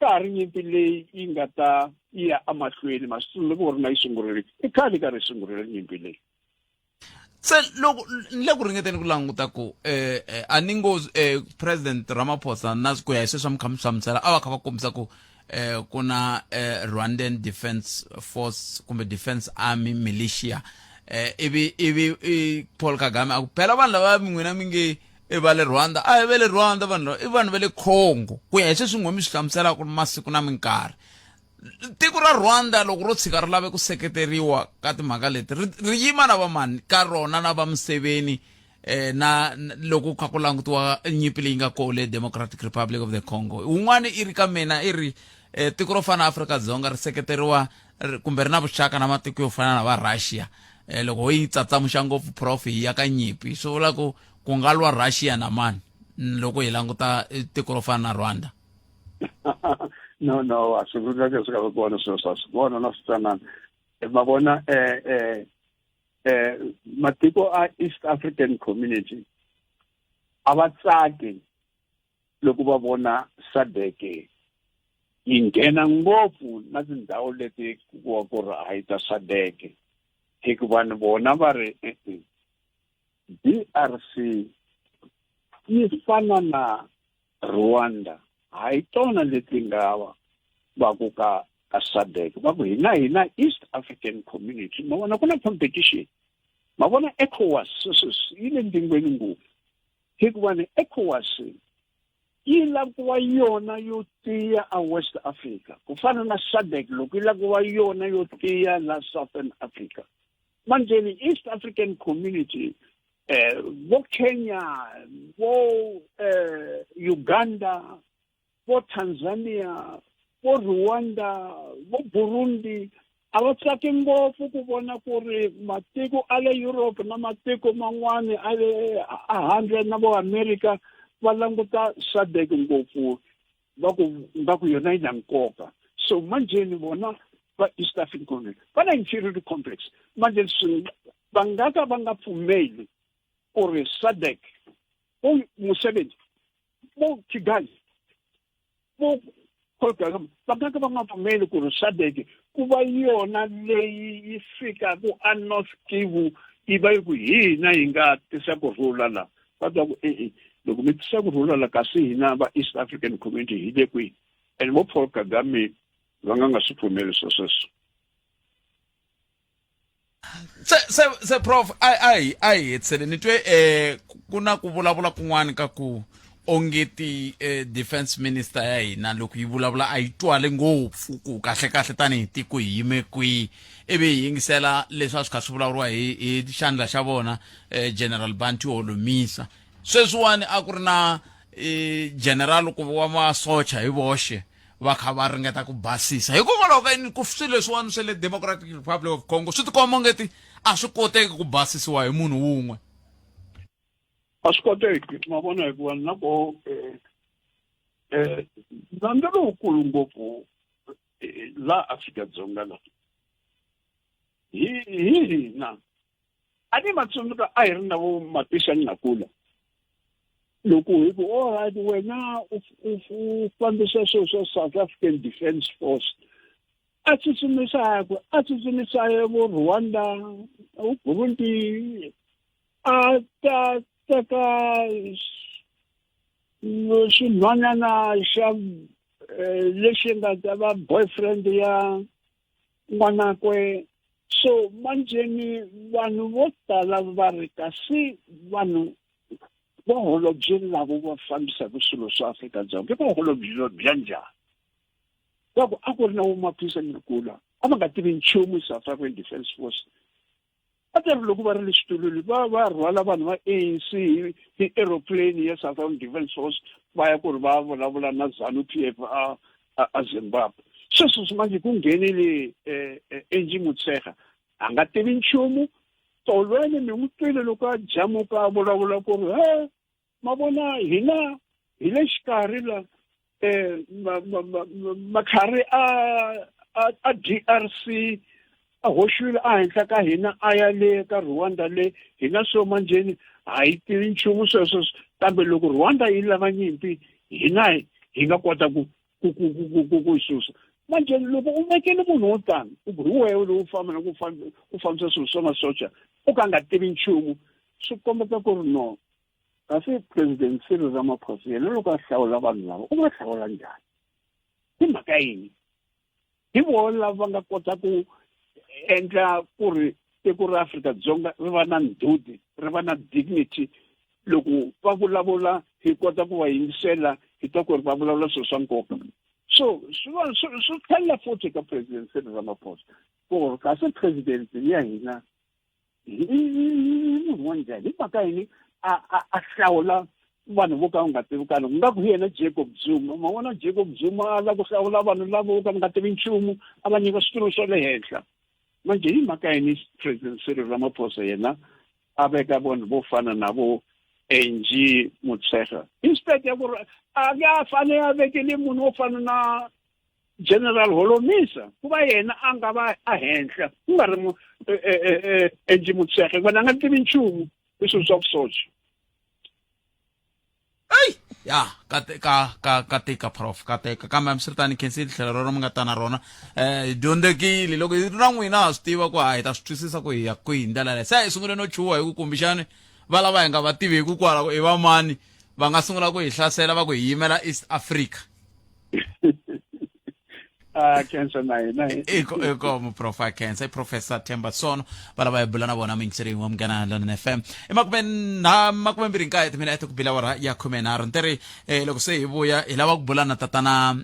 ka ha ri nyimpi leyi yi nga ta yi ya emahlweni masiku loko ri na yi sungurile i khale ka ri sungurile nyimpi leyi se loko ni le ku ringeteni ku languta ku eh, eh a ni ngo eh, president Ramaphosa na ku ya hi sweswi mi kha mi hlamusela a va kha va kombisa ku eh ku na eh, Rwandan Defense Force kumbe Defense Army militia eh ivi ivi Paul Kagame a ku phela vanhu lava min'wina mi nge i va le Rwanda a hi va le Rwanda vanhu lava i vanhu va le Congo ku ya hi sweswi n'we mi swi hlamuselaka masiku na minkarhi tiko ra Rwanda loko ro tshika ri lave ku seketeriwa ka timhaka leti ri, ri yima na vamani ka rona na va Museveni eh, na loko kha ku langutiwa nyimpi leyi nga kona le Democratic Republic of the Congo wun'wana i ri ka mina i ri eh, tiko ro fana na Afrika-Dzonga ri seketeriwa kumbe ri na vuxaka na matiko yo fana na va Russia eh, loko ho yi tsatsamuxa ngopfu prof hi ya ka nyimpi swi vula ku ku nga lwa Russia na mani Loko hi languta eh, tiko ro fana na Rwanda. No, no, a swi vulaka swi nga vi kona sweswo, a swi kona na switsanana. Ma vona, matiko a East African Community a va tsaki loko va vona SADC yi nghena ngopfu na tindhawu leti ku ku ri a yi ta SADC, hikuva ni vona va ri e-e DRC yi fana na Rwanda, hayi tona leti nga va ku ka ka SADC, va ku hina hina East African Community. Ma vona ku na competition, ma vona ECOWAS sweswi yi le ndzingweni ngopfu, hikuva ni ECOWAS yi lava ku va yona yo tiya a West Africa ku fana na SADC loko yi lava ku va yona yo tiya la Southern Africa. Manjeni East African Community, vo Kenya, vo Uganda, vo Tanzania, vo Rwanda, vo Burundi a va tsaki ngopfu ku vona ku ri matiko a le Europe na matiko man'wani a le a handle na vo America va languta SADC ngopfu, va ku nga ku yona yi na nkoka. So manjeni vona va East African Community va na inferiority complex. Manje swi va nga ka va nga pfumeli ku ri SADC, vo Museveni, vo Kigali, vo Paul Kagame va nga ka va nga pfumeli ku ri SADC ku va yona leyi yi fikaka a North Kivu yi va yi ku hina hi nga tisa ku rhula la. Va twa ku e-e, loko mi tisa ku rhula la kasi hina va East African Community hi le kwihi? And vo Paul Kagame va nga nga swi pfumeli swo sweswo. Se se se prof, a a hi a hi hetisele ni twe ku na ku vulavula kun'wana ka ku ongeti defense minister ya hina loko yi vulavula a yi twale ngopfu ku kahle kahle tanihi tiko hi yime kwihi, ivi hi yingisela leswi a swi kha swi vulavuriwa hi hi xandla xa vona, General Bantu Holomisa. Sweswiwani a ku ri na general ku wa masocha hi voxe va kha va ringeta ku basisa hikokwalaho ka yini ku swilo leswiwani swa le Democratic Republic of Congo swi tikomba ongeti a swi koteki ku basisiwa hi munhu wun'we. A swi koteki, ma vona, hikuva na ko nandzu lowukulu ngopfu la Afrika-Dzonga la hi hi hina a ni ma tsundzuka a hi ri na vo Mapisa Nqakula, loko hi ku all right, wena u fambisa swilo swa South African Defence Force, a tsutsumisa ku a tsutsumisa vo Rwanda, vo Burundi, a ta teka xinhwanyana xa lexi nga ta va boyfriend ya n'wanakwe. So manjeni vanhu vo tala va ri kasi vanhu va holobye lavo va fambisaka swilo swa Afrika-Dzonga i vaholobye bya njhani? Va ku a ku ri na vo Maphisa Nqakula a va nga tivi nchumu South African Defence Force, a ta ri loko va ri le xitulwini va va rhwala vanhu va ANC hi hi aeroplane ya South African Defence Force va ya ku ri va vulavula na ZANU PF a a Zimbabwe. Sweswo swi manje ku nghenile Angie Motshekga a nga tivi nchumu. Tolweni mi n'wi twile loko a jamuka a vulavula ku ri he ma vona hina hi le xikarhi la, matlhari a a DRC a hoxiwile ehenhla ka hina a ya le ka Rwanda le hina, so manjeni a yi tivi nchumu sweswo, kambe loko Rwanda yi lava nyimpi hina hi nga kota ku ku ku ku ku ku yi susa. Manje loko u vekele munhu wo tano u ku hi wehe lowu famba na ku ku fambisa swilo swa masocha u ka nga tivi nchumu, swi kombeta ku ri no, kasi President Cyril Ramaphosa yena loko a hlawula vanhu lava u va hlawula njhani, hi mhaka yini? Hi vona lava va nga kota ku endla ku ri tiko ra Afrika-Dzonga ri va na ndhuti, ri va na dignity. Loko va vulavula hi kota ku va yingisela, hi twa ku ri va vulavula swilo swa nkoka. So swi va swi swi tlhelela futhi ka President Cyril Ramaphosa ku ri kasi president ya hina hi munhu wa njhani, hi mhaka yini a a a hlawula vanhu vo ka va nga tivi kani, ku nga ku hi yena Jacob Zuma. Ma vona Jacob Zuma a lava ku hlawula vanhu lava vo ka va nga tivi nchumu a va nyika switulu swa le henhla. Manje hi mhaka yini President Cyril Ramaphosa yena a veka vanhu vo fana na vo Angie Motshekga instead ya ku ri a nge a fane a vekele munhu wo fana na General Holomisa ku va yena a nga va a henhla ku nga ri e, e, e, Angie Motshekga hikuva a nga tivi nchumu hi swilo swa vusocha. Eyi ya ka ka ka ka tika prof ka teka kambe hambiswiritano khensile tlhelo rero mi nga ta na rona um hi dyondzekile loko hi ri na n'wina ha swi tiva ku ha hi ta swi twisisa ku hi ya kwihi hi ndlela leyi se hi sungule no chuha hi ku kumbexani va lava hi nga va tivi hi ku kwala ku i va mani va nga sungula ku hi hlasela va ku hi yimela East Africa. A khensa na hina. Eko muprofa khensa i Professor Themba Sono va lava hi bula na vona muyingiseri wa Munghana Lonene FM i makume na 29 timinete ku bila awara ya 13 ntirhi loko se hi vuya hi lava ku bula na tatana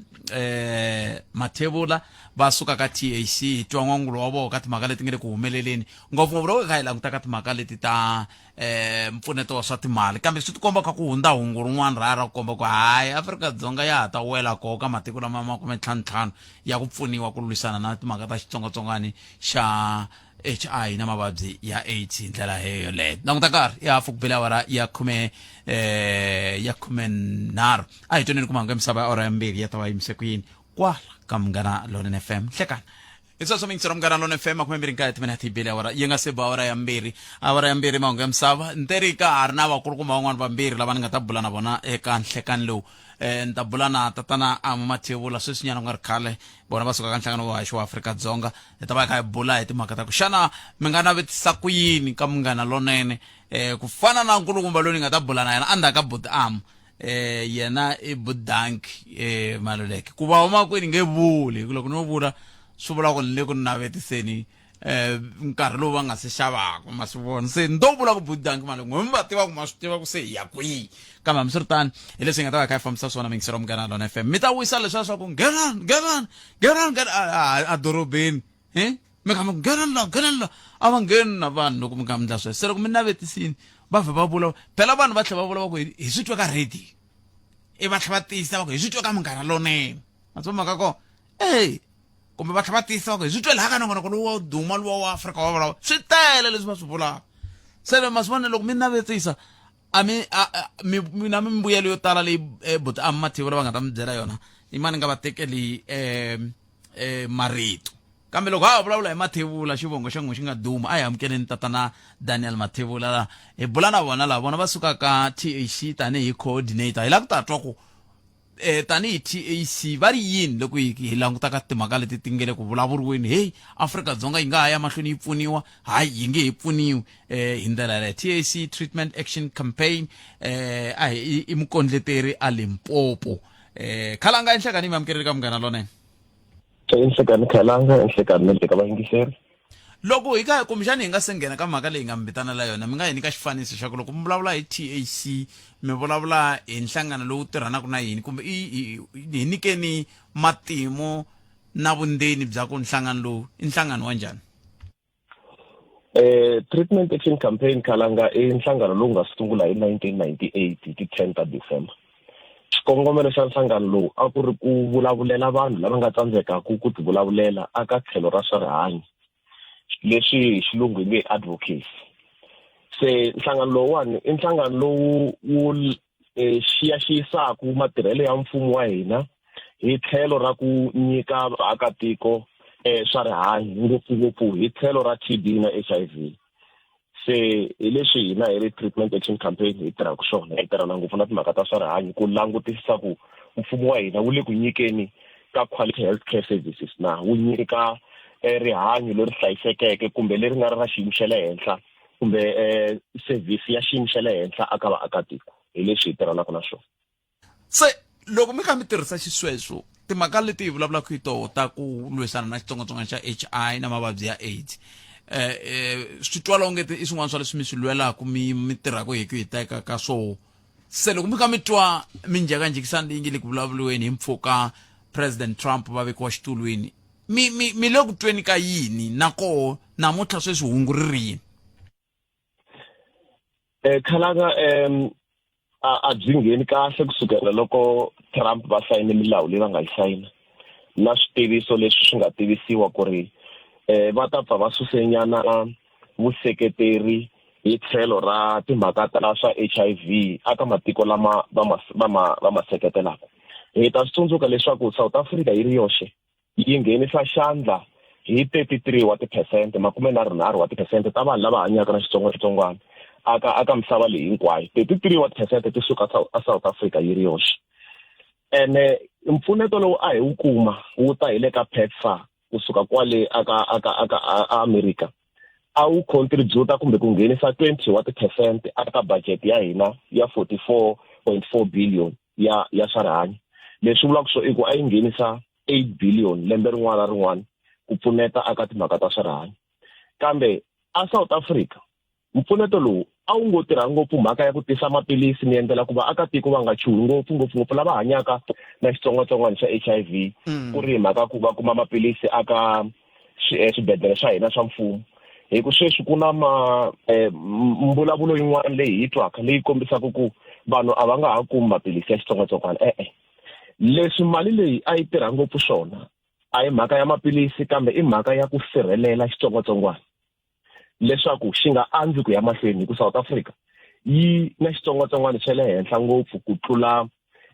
Mathebula va suka ka TAC hi twa n'wangulo wa vona ka timhaka leti nge le ku humeleleni ngopfungopfu loko hi kha hi languta ka timhaka leti ta eh mpfuneto wa swa timali kambe swi tikomba kha ku hundza hungu rin'wana ra ra ku komba ku hayi Afrika-Dzonga ya ha ta wela koho ka matiko lama 55 ya ku pfuniwa ku lwisana na timhaka ta xitsongwatsongwana xa HI na mavabyi ya AIDS hi ndlela heyo yoleyo. Languta nkarhi i hafu ku bile awara ya khume ya 13 a hi twaneni ku mahungu ya misava ya awara ya 2 ya ta va yimise ku yini kwala ka Munghana Lonene FM. Hlekani. Hi sweswo miyingiselo Munghana Lonene FM 29 timinete yi bile awara yi nga se ba awara ya 2 awara ya 2 mahungu ya misava nteri ka ha ri na vakulukumba van'wana vambirhi lava ni nga ta bula na vona eka nhlekani lowu ni ta bula na tatana Amo Mathebula sweswinyana ku nga ri khale vona va suka ka nhlangano wa haxi wa Afrika-Dzonga hi ta va hi kha hi bula hi timhaka ta ku xana mi nga navetisa ku yini ka Munghana Lonene ku fana na nkulukumba loyi ni nga ta bula na yena endzhaku ka buti Amo yena i Budank Maluleke ku va huma kwini nge vuli hi ku loko no vula swi vula ku ni le ku navetiseni nkarhi lowu va nga se xavaka ma swi vona se ni to vula ku Budank Maluleke n'we mi va tiva ku ma swi tiva ku se hi ya kwihi kambe hambiswiritano hi leswi hi nga ta va hi kha hi fambisa swona miyingiselo wa Munghana Lona FM mi ta wisa leswiya swa ku nghenani nghenani nghenani nghenani a dorobeni mi kha mi ku nghenani la nghenani la a va ngheni na vanhu loko mi kha mi endla sweswo se loko mi navetisini va vhe va vula phela vanhu va tlhela va vula va ku hi swi twa ka radio i va tlhela va tiyisa va ku hi swi twa ka Munghana Lonene ma swi mhaka kona ey kumbe va tlhela va tiyisa va ku hi swi twe laha ka nongonoko lowu wa duma luwa wa Afrika wa vulavula swi tele leswi va swi vulaka se ma swi vona loko mi navetisa a mi mi mi na mimbuyelo yo tala leyi buti a Mathebula va nga ta mi byela yona i mani nga va tekeli marito kambe loko ha vulavula hi Mathebula xivongo xa n'we xi nga duma a hi amukeleni tatana Daniel Mathebula la hi bula na vona la vona va suka ka TAC tanihi coordinator hi lava ku ta twa ku tanihi TAC va ri yini loko hi languta ka timhaka leti ti nge le ku vulavuriweni hey Afrika-Dzonga yi nga ha ya mahlweni yi pfuniwa hayi yi nge he pfuniwi hi ndlela yaleyo TAC Treatment Action Campaign a hi i mukondleteri a Limpopo khalanga enhlekani mi amukeleli ka Munghana Lonene. Enhlekani khalanga enhlekani na le ka vayingiseri. Loko hi ka kumbexani hi nga se nghena ka mhaka leyi nga mi vitanela yona mi nga hi nyika xifaniso xa ku loko mi vulavula hi TAC mi vulavula hi nhlangano lowu tirhanaka na yini kumbe i hi nyikeni matimu na vundzeni bya ku nhlangano lowu i nhlangano wa njhani. Treatment Action Campaign Khalanga i nhlangano lowu nga sungula hi 1998 hi ti 10 ta December. Xikongomelo xa nhlangano lowu a ku ri ku vulavulela vanhu lava nga tsandzekaka ku ti vulavulela aka tlhelo ra swa rihanyo leswi hi xilungu hi nge advocacy. Se nhlangano lowuwani i nhlangano lowu wu xiyaxiyisaku matirhelo ya mfumo wa hina hi tlhelo ra ku nyika vaakatiko swa rihanyo ngopfungopfu hi tlhelo ra TB na HIV. Se hi leswi hina hi ri Treatment Action Campaign hi tirhaka swona hi tirhana ngopfu na timhaka ta swa rihanyo ku langutisisa ku mfumo wa hina wu le ku nyikeni ka quality health care services na wu nyika rihanyo leri hlayisekeke kumbe leri nga ri ra xiyimo xa le henhla kumbe service ya xiyimo xa le henhla aka vaakatiko hi leswi hi tirhanaka na swona. Se loko mi kha mi tirhisa xisweswo timhaka leti hi vulavulaka hi toho ta ku lwisana na xitsongwatsongwana xa HI na mavabyi ya AIDS swi twala onge i swin'wana swa leswi mi swi lwelaka mi mi tirhaka hi ku hiteka ka swoho se loko mi kha mi twa minjhekanjhekisano leyi nge le ku vulavuriweni hi mpfhuka President Trump va vekiwa xitulwini mi mi mi le ku tweni ka yini na koho namuntlha sweswi hungu ri ri yini? Khalanga a byi ngheni kahle kusukela loko Trump va sayine milawu leyi va nga yi sayina na switiviso leswi swi nga tivisiwa ku ri va ta pfa va susenyana vuseketeri hi tlhelo ra timhaka ta swa HIV aka matiko lama va ma va ma va ma seketelaka. Hi ta swi tsundzuka leswaku South Africa yi ri yoxe yi nghenisa xandla hi 33 wa tiphesente, makumenharhunharhu wa tiphesente ta vanhu lava hanyaka na xitsongwatsongwana aka aka misava leyi hinkwayo. 33 wa tiphesente ti suka a South Africa yi ri yoxe. Ene mpfuneto lowu a hi wu kuma wu ta hi le ka PEPFAR kusuka kwale aka aka aka a America a wu contributa kumbe ku nghenisa 20 wa tiphesente aka budget ya hina ya 44.4 billion ya ya swa rihanyo. Leswi vulaka swo i ku a yi nghenisa 8 billion lembe rin'wana na rin'wana ku pfuneta aka timhaka ta swa rihanyo. Kambe a South Africa mpfuneto lowu a wu ngo tirha ngopfu mhaka ya ku tisa maphilisi ni endlela ku vaakatiko va nga chuhi ngopfu ngopfungopfu lava hanyaka na xitsongwatsongwana xa HIV ku ri hi mhaka ku va kuma maphilisi aka swibedhlele swa hina swa mfumo. Hi ku sweswi ku na ma mbulavulo yin'wana leyi hi yi twaka leyi kombisaka ku vanhu a va nga ha kumi maphilisi ya xitsongwatsongwana. E-e, leswi mali leyi a yi tirha ngopfu swona a hi mhaka ya maphilisi kambe i mhaka ya ku sirhelela xitsongwatsongwana leswaku xi nga andzi ku ya mahlweni, hi ku South Africa yi na xitsongwatsongwana xa le henhla ngopfu ku tlula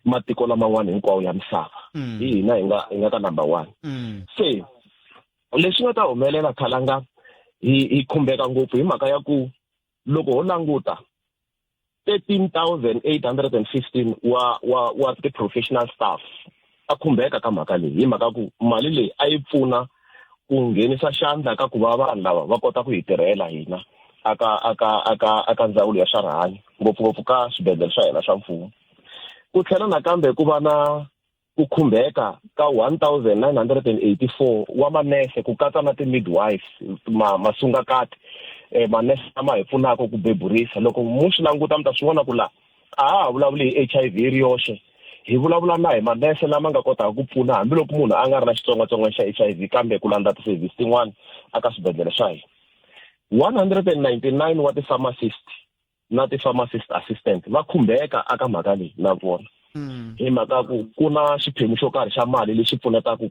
matiko laman'wana hinkwawo ya misava. Hi hina hi nga hi nga ka number 1. Se leswi nga ta humelela Khalanga, hi khumbeka ngopfu hi mhaka ya ku loko ho languta 13,815 wa wa wa ti-professional staff a khumbeka ka mhaka leyi, hi mhaka ku mali leyi a yi pfuna ku nghenisa xandla ka ku va vanhu lava va kota ku hi tirhela hina aka aka aka aka ndzawulo ya swa rihanyo, ngopfungopfu ka swibedhlele swa hina swa mfumo. Ku tlhela nakambe ku va na ku khumbeka ka 1984 wa manese ku katsa na ti-midwives, masungakati, manese lama hi pfunaka ku beburisa. Loko mu swi languta mi ta swi vona ku la a ha ha vulavuli hi HIV yi ri yoxe, hi vulavula na hi manese lama nga kotaka ku pfuna hambiloko munhu a nga ri na xitsongwatsongwana xa HIV, kambe ku landza ti-service tin'wana aka swibedhlele swa hina. 199 wa ti-pharmacist na ti-pharmacist assistant va khumbeka aka mhaka leyi na vona, hi mhaka ku ku na xiphemu xo karhi xa mali lexi pfunetaka ku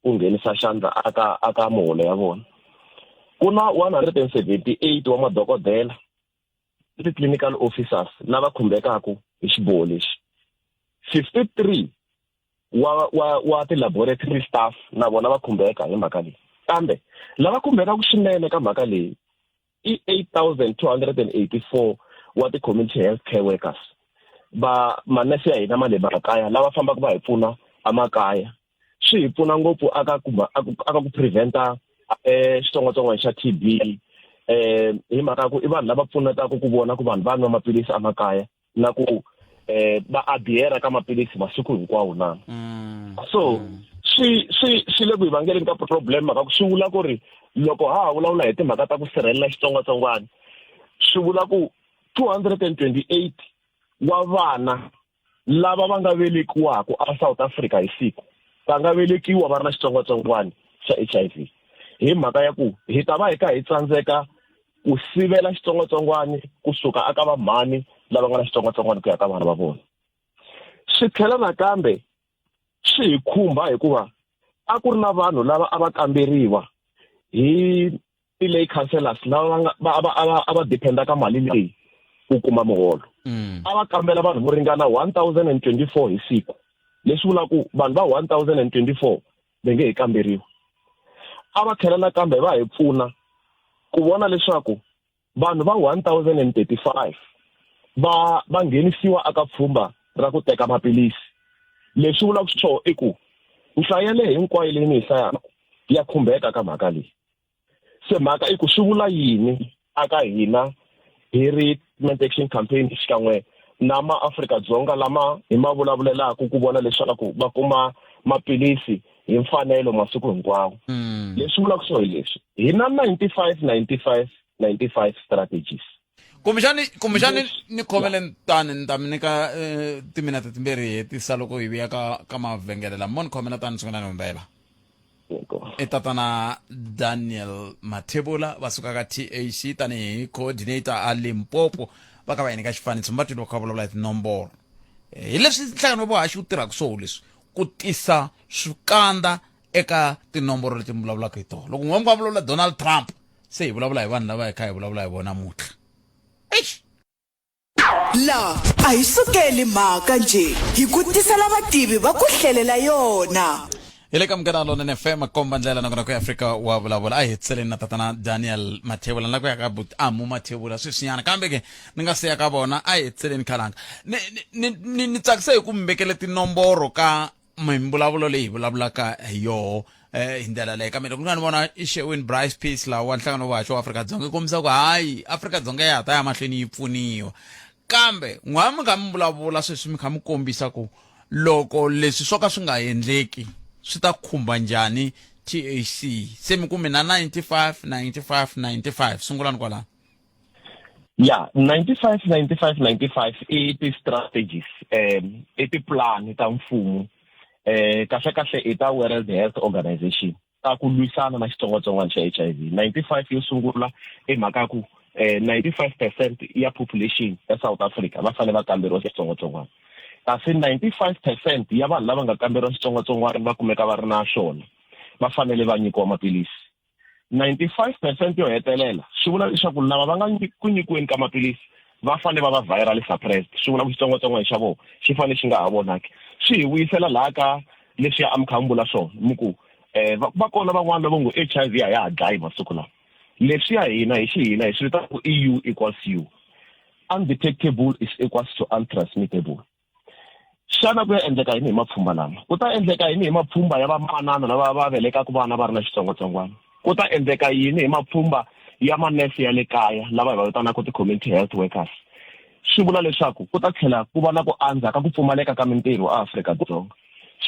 ku nghenisa xandla aka aka muholo ya vona. Ku na 178 wa madokodela ti-clinical officers lava khumbekaka hi xiboho lexi. 53 wa wa wa ti-laboratory staff na vona va khumbeka hi mhaka leyi, kambe lava khumbekaka swinene ka mhaka leyi i 8284 wa ti-community health care workers, va manese ya hina ma le makaya lava fambaka va hi pfuna emakaya. Swi hi pfuna ngopfu aka ku aka ku preventa xitsongwatsongwana xa TB, hi mhaka ku i vanhu lava pfunetaka ku vona ku vanhu va nwa maphilisi emakaya na ku va adhere ka maphilisi masiku hinkwawo na. So swi swi swi le ku hi vangeleni ka problem, mhaka ku swi vula ku ri loko ha ha vulavula hi timhaka ta ku sirhelela xitsongwatsongwana, swi vula ku 228 wa vana lava va nga velekiwaka a South Africa hi siku va nga velekiwa va ri na xitsongwatsongwana xa HIV, hi mhaka ya ku hi ta va hi kha hi tsandzeka ku sivela xitsongwatsongwana kusuka aka vamhani lava nga na xitsongwatsongwana ku ya ka vana va vona. Swi tlhela nakambe swi hi khumba hikuva a ku ri na vanhu lava a va kamberiwa hi ti-lay councillors lava va nga va va a va a va dependa ka mali leyi ku kuma muholo. A va kambela vanhu vo ringana 1024 hi siku, leswi vulaka ku vanhu va 1024 va nge he kamberiwi. A va tlhela nakambe va hi pfuna ku vona leswaku vanhu va 1035 va va nghenisiwa aka pfhumba ra ku teka maphilisi. Leswi vulaka swona i ku nhlayo leyi hinkwayo leyi ni yi hlayaka ya khumbeka ka mhaka leyi. Se mhaka i ku swi vula yini aka hina hi ri Treatment Action Campaign xikan'we na maAfrika-Dzonga lama hi ma vulavulelaka ku vona leswaku va kuma maphilisi hi mfanelo masiku hinkwawo. Leswi vulaka swona hi leswi, hi na 95 95 95 strategies. Kumbexani kumbexani ni khomele tani ni ta mi nyika timinete timbirhi hi hetisa loko hi vuya ka ka mavhengele lama. Mo ni khomela tani sungula ni humbela. I tatana Daniel Mathebula va suka ka TAC tanihi coordinator a Limpopo, va ka va hi nyika xifaniso mi va twile va kha va vulavula hi tinomboro. Hi leswi nhlangano wa vuhaxi wu tirhaka swona leswi, ku tisa swikandza eka tinomboro leti mi vulavulaka hi tona. Loko n'we mi vulavula Donald Trump, se hi vulavula hi vanhu lava hi kha hi vulavula hi vona namuntlha. Eish. La a hi sukeli mhaka njhe hi ku tisela vativi va ku hlelela yona. Hi le ka Munghana Lonene FM komba ndlela nakona ku Afrika wa vulavula. A hi hetiseleni na tatana Daniel Mathebula ni la ku ya ka buti Amu Mathebula sweswinyana, kambe ke ni nga se ya ka vona a hi hetiseleni khalanga. Ni ni ni ni tsakise hi ku mi vekele tinomboro ka mimbulavulo leyi hi vulavulaka hi yoho eh hi ndlela leyi, kambe loko ni nga ni vona i Sherwin Bryce Peace laha wa nhlangano wa haxo wa Afrika-Dzonga yi kombisa ku hayi Afrika-Dzonga ya ha ta ya mahlweni yi pfuniwa, kambe n'wa mi kha mi vulavula sweswi mi kha mi kombisa ku loko leswi swo ka swi nga endleki swi ta khumba njhani TAC. Se mi ku mina 95 95 95, sungulani kwalano. Ya, 95 95 95 i ti-strategies, um i tipulani ta mfumo, eh kahle kahle i ta World Health Organization ta ku lwisana na xitsongwatsongwana xa HIV. 95 yo sungula i mhaka ya ku 95 percent ya population ya South Africa va fanele va kamberiwa xitsongwatsongwana, kasi 95 percent ya vanhu lava nga kamberiwa xitsongwatsongwana va kumeka va ri na xona va fanele va nyikiwa maphilisi. 95 percent yo hetelela swi vula leswaku lava va nga ku nyikiweni ka maphilisi va fanele va va virally suppressed, swi vula ku xitsongwatsongwana xa vona xi fanele xi nga ha vonaki. Swi hi vuyisela laha ka leswiya a mi kha mi vula swona, mi ku um va kona van'wana lava ngo HIV a ya ha dlayi masiku lawa. Leswiya hina hi xihina hi swi vitana ku i U equals U, undetectable is equals to untransmittable. Xana ku ya endleka yini hi mapfhumba lama? Ku ta endleka yini hi mapfhumba ya vamanana lava va velekaka vana va ri na xitsongwatsongwana? Ku ta endleka yini hi mapfhumba ya manese ya le kaya lava hi va vitanaka ti-community health workers? Swi vula leswaku ku ta tlhela ku va na ku andza ka ku pfumaleka ka mintirho eAfrika-Dzonga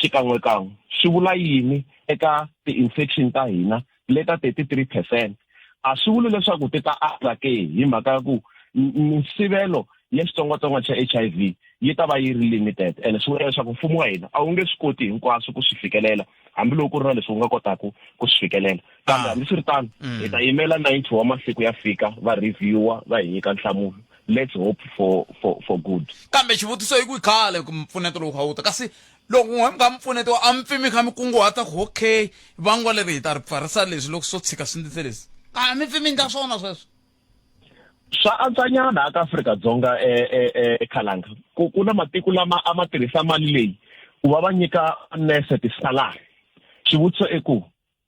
xikan'wekan'we. Swi vula yini eka ti-infection ta hina leta 33 percent? A swi vuli leswaku ti ta andza ke, hi mhaka ya ku minsivelo ya xitsongwatsongwana xa HIV yi ta va yi ri limited, ene swi vula leswaku mfumo wa hina a wu nge swi koti hinkwaswo ku swi fikelela, hambiloko ku ri na leswi wu nga kotaka ku swi fikelela. Kambe hambiswiritano, hi ta yimela 90 wa masiku ya fika, va reviewer va hi nyika nhlamulo. Let's hope for for for good. Kambe xivutiso i ku khale ku mpfuneto lowu kha wu ta, kasi loko n'we mi kha mi pfunetiwa a mi pfi mi kha mi kunguhata ku okay vangwa leri hi ta ri pfarisa leswi loko swo tshika swi ndlise leswi, a mi pfi mi endla swona sweswo? Swa antswanyana aka Afrika-Dzonga khalanga ku ku na matiko lama a ma tirhisa mali leyi ku va va nyika nese tisalari. Xivutiso i ku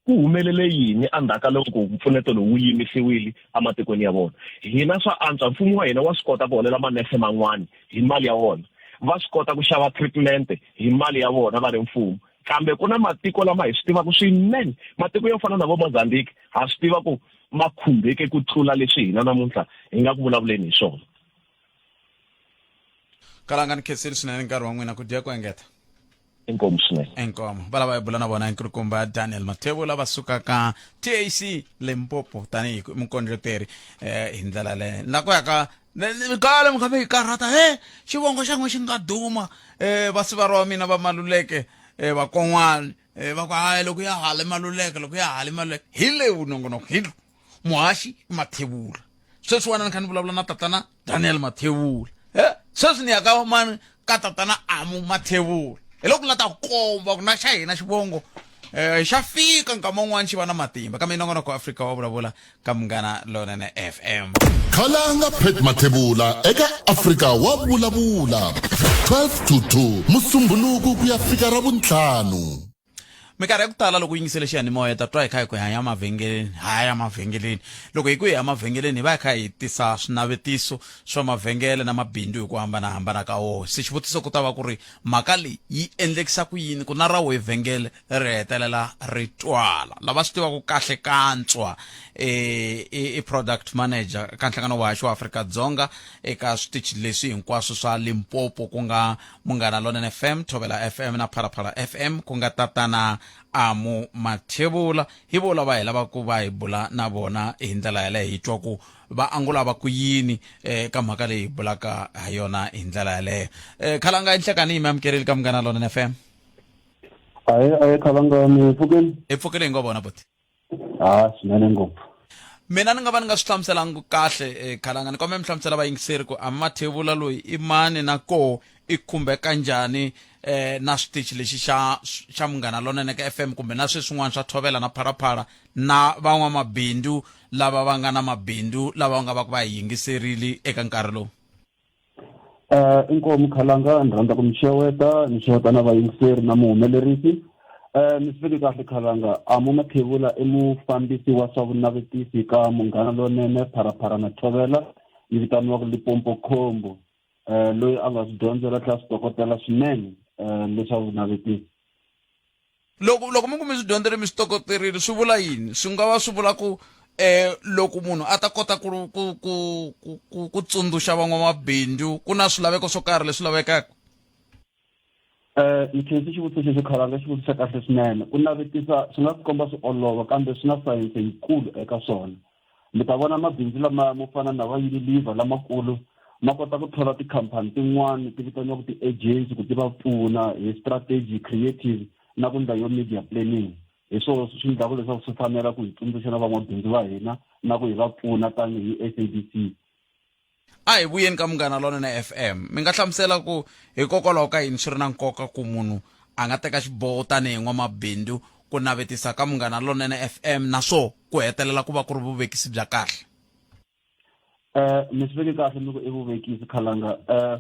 ku humelele yini endzhaku ka loko mpfuneto lowu wu yimisiwile ematikweni ya vona? Hina swa antswa, mfumo wa hina wa swi kota ku holela manese man'wana hi mali ya wona, va swi kota ku xava treatment hi mali ya vona va ri mfumo. Kambe ku na matiko lama hi swi tivaka swinene, matiko yo fana na vo Mozambique, ha swi tiva ku ma khumbeke ku tlula leswi hina namuntlha hi nga ku vulavuleni hi swona. Kalanga, ni khensile swinene nkarhi wa n'wina ku dya ku engeta. Inkomu swinene. Inkomu. Va lava hi bula na vona nkulukumba Daniel Mathebula va suka ka TAC Limpopo tanihi mukondleteri hi ndlela leyo. Na ku ya ka kale mi kha mi yi karhata he xivongo xa n'we xi nga duma vasivara wa mina va Maluleke vakon'wana va ku hayi loko ya hale Maluleke, loko ya hale Maluleke hi le vunongonoko hi muhaxi i Mathebula. Sweswiwani ni kha ni vulavula na tatana Daniel Mathebula, he sweswi ni ya ka mani ka tatana Amu Mathebula, hi loko la ta komba ku na xa hina xivongo xa fika nkama wun'wana xi va na matimba. Kambe nongonoko Afrika wa vulavula ka Munghana Lonene FM. Khalanga Pat Mathebula eka Afrika wa vulavula 12 to 2 Musumbhunuku ku ya fika Ravuntlhanu. Minkarhi ya ku tala loko u yingisele xiyanimoya ta twa hi kha hi ku hi ya mavhengeleni, ha ya mavhengeleni. Loko hi ku hi ya mavhengeleni hi va hi kha hi tisa swinavetiso swa mavhengele na mabindzu hi ku hambanahambana ka wona. Se xivutiso ku ta va ku ri mhaka leyi yi endlekisa ku yini ku na ra wehe vhengele ri hetelela ri twala? Lava swi tivaka kahle kantswa i product manager ka nhlangano wa haxo wa Afrika-Dzonga eka switichi leswi hinkwaswo swa Limpopo, ku nga Munghana Lonene FM, Thobela FM na Phalaphala FM, ku nga tatana Amu Mathebula. Hi vo lava hi lavaka ku va hi bula na vona hi ndlela yaleyo, hi twa ku va angula va ku yini ka mhaka leyi hi bulaka ha yona hi ndlela yaleyo. Khalanga, inhlekani yi mi amukerile ka Munghana Lonene FM. Ahe, ahe, Khalanga, mi pfukile? Hi pfukile hi ngo vona buti. Ha, swinene ngopfu. Mina ni nga va ni nga swi hlamuselangi kahle Khalanga, ni kombela mi hlamusela vayingiseri ku a Mathebula loyi i mani na koho i khumbeka njhani eh na switichi lexi xa xa munghana lonene ka FM kumbe na sweswin'wana swa Thobela na Phalaphala na van'wamabindzu lava va nga na mabindzu lava va nga va ku va hi yingiserile eka nkarhi lowu. Eh inkomu khalanga ni rhandza ku mi xeweta ni xeweta na vayingiseri na muhumelerisi eh mi swi veke kahle khalanga Amu Mathebula i mufambisi wa swa vunavetisi ka Munghana Lonene Pharapara na Thobela yi vitaniwaka Limpopo Combo eh loyi a nga swi dyondzela tlhela swi tokotela swinene eh leswa vunavetisi. Loko loko mi ku mi swi dyondzile mi swi tokoterile swi vula yini? Swi nga va swi vula ku eh loko munhu a ta kota ku ku ku ku ku, ku tsundzuxa van'wamabindzu ku na swilaveko swo karhi leswi lavekaka? Eh ni khensi xivutiso xexo khalanga xivutiso xa kahle swinene. Ku navetisa swi nga tikomba swi olova kambe swi na sayense yikulu eka swona. Mi ta vona mabindzu lama mo fana na va Unilever lamakulu ma kota ku thola tikhampani tin'wana ti vitaniwaka ti-agency ku ti va pfuna hi strategy, creative na ku ndla yo media planning. Hi swona swi endlaka leswaku swi fanela ku hi tsundzuxa na van'wabindzu va hina na ku hi va pfuna tanihi SABC. A hi vuyeni ka Munghana Lonene FM. Mi nga hlamusela ku hikokwalaho ka yini swi ri na nkoka ku munhu a nga teka xiboho tanihi n'wamabindzu ku navetisa ka Munghana Lonene FM na swo ku hetelela ku va ku ri vuvekisi bya kahle? Eh, mi swi veke kahle mi ku i vuvekisi khalanga. Eh,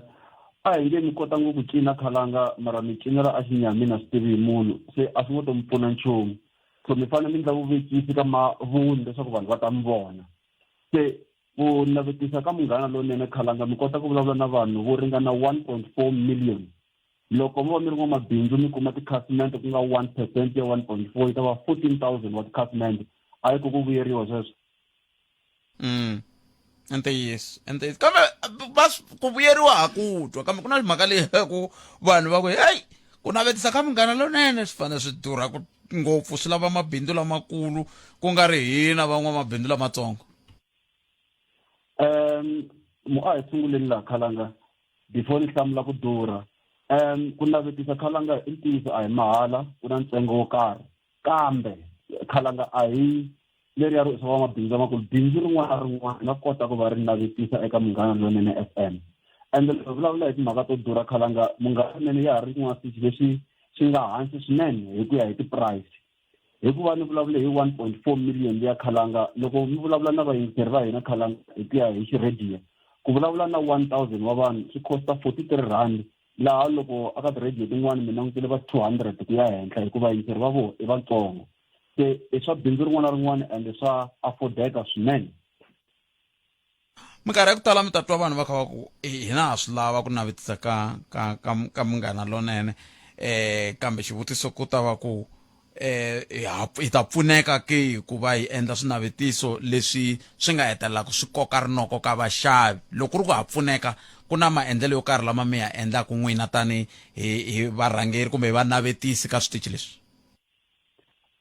a hi nge mi kota ngopfu ku cina khalanga mara mi cinela a xinyamini a swi tivi hi munhu se a swi ngo to mi pfuna nchumu. So mi fanele mi endla vuvekisi ka mavoni leswaku vanhu va ta mi vona. Se ku navetisa ka Munghana Lonene Khalanga mi kota ku vulavula na vanhu vo ringana 1.4 million. Loko mo va mi ri n'wamabindzu mi kuma tikhasimende ku nga 1 percent ya 1.4 yi ta va 14,000 wa tikhasimende. A yi ku ku vuyeriwa sweswo? I ntiyiso, i ntiyiso. Kambe va ku vuyeriwa ha ku twa kambe ku na mhaka leyi ya ku vanhu va ku heyi ku navetisa ka Munghana Lonene swi fanele swi durha ku ngopfu swi lava mabindzu lamakulu ku nga ri hina van'wamabindzu lamatsongo. Um mu a hi sunguleni laha khalanga before ni hlamula ku durha um ku navetisa khalanga i ntiyiso a hi mahala ku na ntsengo wo karhi kambe khalanga a hi leriya ro swa vamabindzu lamakulu bindzu rin'wana na rin'wana ri nga kota ku va ri navetisa eka Munghana Lonene F_M ende loko hi vulavula hi timhaka to durha khalanga Munghana Lonene ya ha ri xin'wana switichi leswi swi nga hansi swinene hi ku ya hi ti-price Hikuva ni vulavule hi 1.4 million liya khalanga, loko mi vulavula na vayingiseri va hina khalanga hi ku ya hi xirhediyo, ku vulavula na 1000 wa vanhu swi khosta 43 rhandi, laha loko aka tirhediyo tin'wana mi langutile va 200 ku ya henhla hikuva vayingiseri va vona i vatsongo. Se i swa bindzu rin'wana na rin'wana ende swa affordeka swinene. Minkarhi ya ku tala mi ta twa vanhu va kha va ku hina ha swi lava ku navetisa ka ka ka ka Munghana Lonene eh kambe xivutiso ku ta va ku eh hi ta pfuneka ke ku va hi endla swinavetiso leswi swi nga hetelelaka swi koka rinoko ka vaxavi loko ku ri ku ha pfuneka ku na maendlelo yo karhi lama mi ya endlaka n'wina tani hi hi varhangeri kumbe hi vanavetisi ka switichi leswi.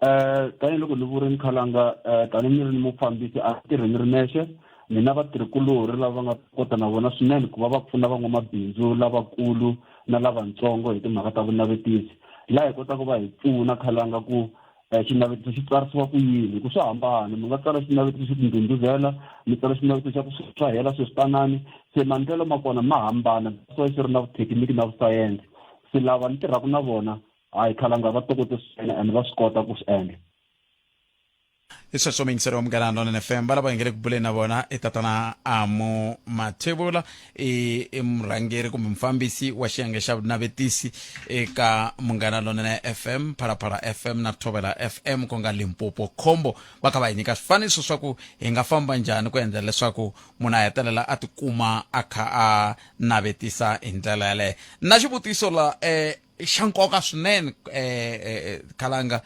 Eh tanihiloko ni vurini khalanga eh tanihi ni ri ni mufambisi a tirhi ni ri nexe ni na vatirhikulorhi lava va nga kota na vona swinene ku va va pfuna van'wamabindzu lavakulu na lavatsongo hi timhaka ta vunavetisi laha hi kotaka ku va hi pfuna khalanga ku eh, xinavetiso xi tsarisiwa ku yini hi ku swa hambana mi nga tsala xinavetiso xo tindhundhuzela mi tsala xinavetiso xa ku swa hela sweswi tanani se maendlelo ma kona ma hambana that's why swi ri na vuthekiniki na vusayense se lava ni tirhaka na vona Hayi khalanga va tokote swinene and va swi kota ku swi endla. Hi sweswo muyingiseri wa Munghana Lonene FM va lava hi nge le ku buleni na vona i tatana Amu Mathebula i i murhangeri kumbe mufambisi wa xiyenge xa vunavetisi eka Munghana Lonene FM Phalaphala FM na Thobela FM ku nga Limpopo Combo va kha va hi nyika swifaniso swa ku hi nga famba njhani ku endlela leswaku munhu a hetelela a tikuma a kha a navetisa hi ndlela yaleyo na xivutiso la eh xa nkoka swinene eh, eh, khalanga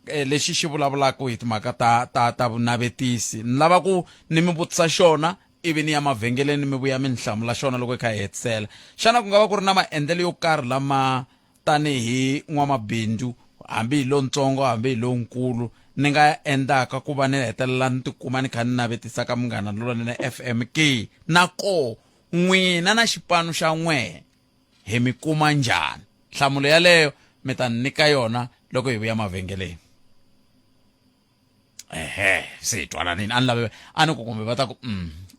eh, lexi xi vulavulaka hi timhaka ta ta ta vunavetisi ni lava ku ni mi vutisa xona ivi ni ya mavhengeleni mi vuya mi ni hlamula xona loko hi kha hi hetisela xana ku nga va ku ri na maendlelo yo karhi lama tanihi n'wamabindzu hambi hi lontsongo hambi hi lonkulu ni nga ya endlaka ku va ni hetelela ni tikuma ni kha ni navetisa ka Munghana Lonene FM ke na koho n'wina na xipano xa n'wehe hi mi kuma njhani? Nhlamulo yaleyo mi ta ni nyika yona loko hi vuya mavhengeleni. Ehe, se hi twananini. A ni lave a ni ku kumbe va ta ku.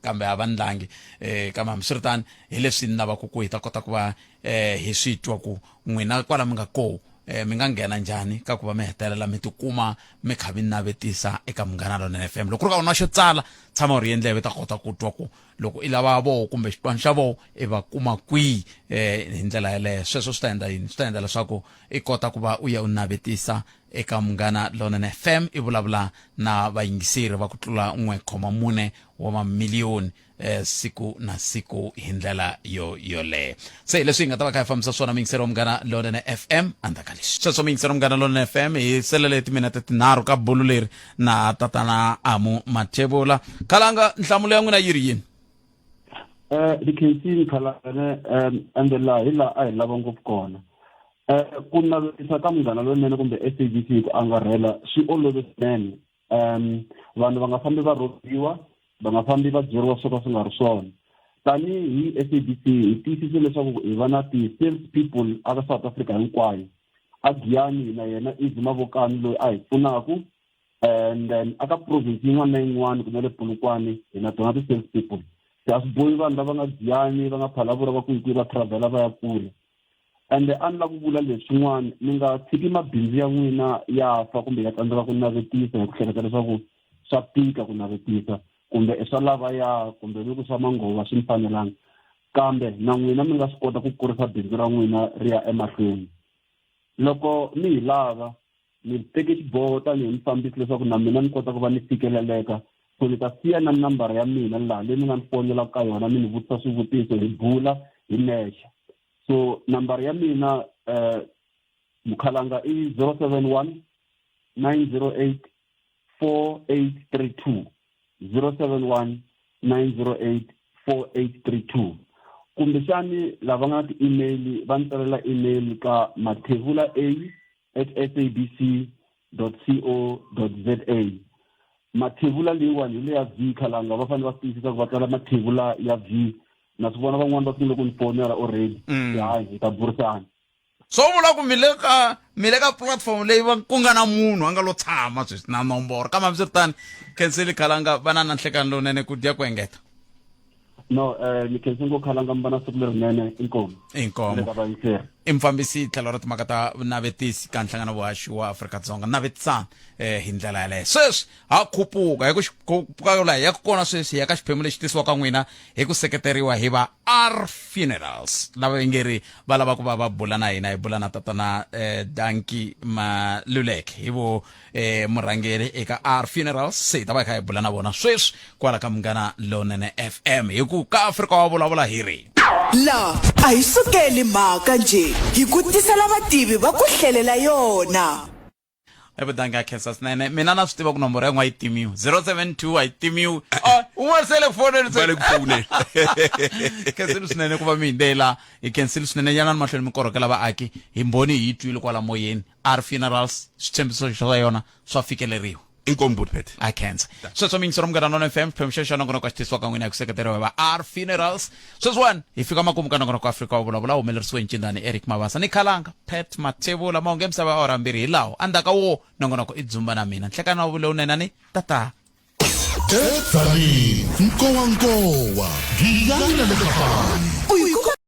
Kambe a va ndlangi eh kambe hambiswiritano hi leswi ni lavaka ku hi ta kota ku va eh hi swi twa ku n'wina kwala mi nga koho eh mi nga nghena njhani ka ku va mi hetelela mi tikuma mi kha mi navetisa eka Munghana Lonene FM. Loko ku ri ka u na xo tsala, tshama u ri ndleve u ta kota ku twa ku loko i lava voho kumbe xipano xa voho i va kuma kwihi eh hi ndlela yeleyo. Sweswo swi ta endla yini? Swi ta endla leswaku i kota ku va u ya u navetisa eka Munghana Lonene FM, i vulavula na vayingiseri va ku tlula 1.4 wa mamiliyoni eh, siku na siku hi ndlela yo yoleyo. Se leswi hi nga ta va kha hi fambisa swona muyingiseri wa Munghana Lonene FM endzhaku ka leswi. Sweswo muyingiseri wa Munghana Lonene FM, hi selele timinete tinharhu ka bulu leri na tatana Amu Mathebula. Khalanga, nhlamulo ya n'wina yi ri yini? Ni khensini Khalanga ne ende laha hi laha a hi lava ngopfu kona. Ku navetisa ka Munghana Lonene kumbe SABC hi ku angarhela swi olove swinene. Vanhu va nga fambi va rhobiwa, va nga fambi va byeriwa swo ka swi nga ri swona. Tanihi SABC hi tiyisise leswaku hi va na ti-sales people aka South Africa hinkwayo. A Giyani hi na yena Easy Mavokani loyi a hi pfunaku, and then aka province yin'wana na yin'wana kumbe le Polokwane hi na tona ti-sales people. Se a swi bohi vanhu lava nga Giyani, va nga Phalaborwa, va kwihikwihi va travel-a va ya kule. Ende a ni lava ku vula leswin'wana, mi nga tshiki mabindzu ya n'wina ya fa kumbe ya tsandzeka ku navetisa hi ku hleketa leswaku swa tika ku navetisa kumbe i swa lavaya kumbe mi ku swa manghuva swi mi fanelanga. Kambe na n'wina mi nga swi kota ku kurisa bindzu ra n'wina ri ya emahlweni. Loko mi hi lava, ni teke xiboho tanihi mufambisi leswaku na mina ni kota ku va ni fikeleleka, so ni ta siya na nambara ya mina laha leyi mi nga ni fonelaka ka yona mi ni vutisa swivutiso hi bula hi nexe. So nambara ya mina Mukhalanga i 071 908 4832, 071 908 4832. Kumbexani lava nga na ti-email va ni tsalela email ka mathevula a at sabc dot co dot za. Mathevula leyiwani hi leya V, Khalanga, va fanele va swi tiyisisa ku va tsala mathevula ya V. Na swi vona van'wani va sungule ku ni fonela already. Hayi, hi ta burisana. Swo vula ku mi le ka, mi le ka platform leyi va ku nga na munhu a nga lo tshama sweswi na nomboro. Kambe hambiswiritano, Khensile Khalanga, va na na nhlekani lowunene ku dya ku engeta. No, ni khense ngo Khalanga, mi va na siku lerinene. Inkomu. Inkomu. Le ka vayingiseri. I mufambisi tlhelo ra timhaka ta vunavetisi ka Nhlangano Vuhaxi wa Afrika-Dzonga. Navetisana hi ndlela yaleyo. Sweswi ha khupuka hi ku khupuka laha hi yaka kona sweswi, hi ya ka xiphemu lexi tisiwaka n'wina hi ku seketeriwa hi va R Funerals, lava va nge ri va lava ku va va bula na hina. Hi bula na tatana Dankie Maluleke, hi vo murhangeri eka R Funerals. Se hi ta va hi kha hi bula na vona sweswi kwala ka Munghana Lonene FM, hi ku ka Afrika wa vulavula hi ri La a hi sukeli mhaka njhe, hi ku tisela vativi va ku hlelela yona. Evudangi a khensa swinene. Mina na swi tiva ku nomboro ya n'we a yi timiwi, 072 a yi timiwi. Oh, un'wana se le ku foneni, Va le ku foneni. Khensile swinene ku va mi hindela, hi khensile swinene. Yanani mahlweni mi korhokela vaaki hi mbhoni, hi yi twile kwala moyeni. R Funerals, switshembiso swa yona swa fikeleriwa. Inkomu Butpet. A khensa. Sweswo miyingisero Munghana Lonene FM, xiphemu xexo xa nongonoko xi tisiwaka n'wina hi ku seketeriwa hi va R Funerals. Sweswiwani hi fika makumu ka nongonoko Afrika wa vulavula, humelerisiwe hi Ncindani Eric Mabasa ni Khalanga Pat Mathebula. Mahungu ya misava ya awara mbirhi hi lawo. Endzhaku ka wo nongonoko i Dzumba na mina. Nhlekani wa vulowunene ni tata. Edzanini, nkowankowa, Giyani na le Kapani.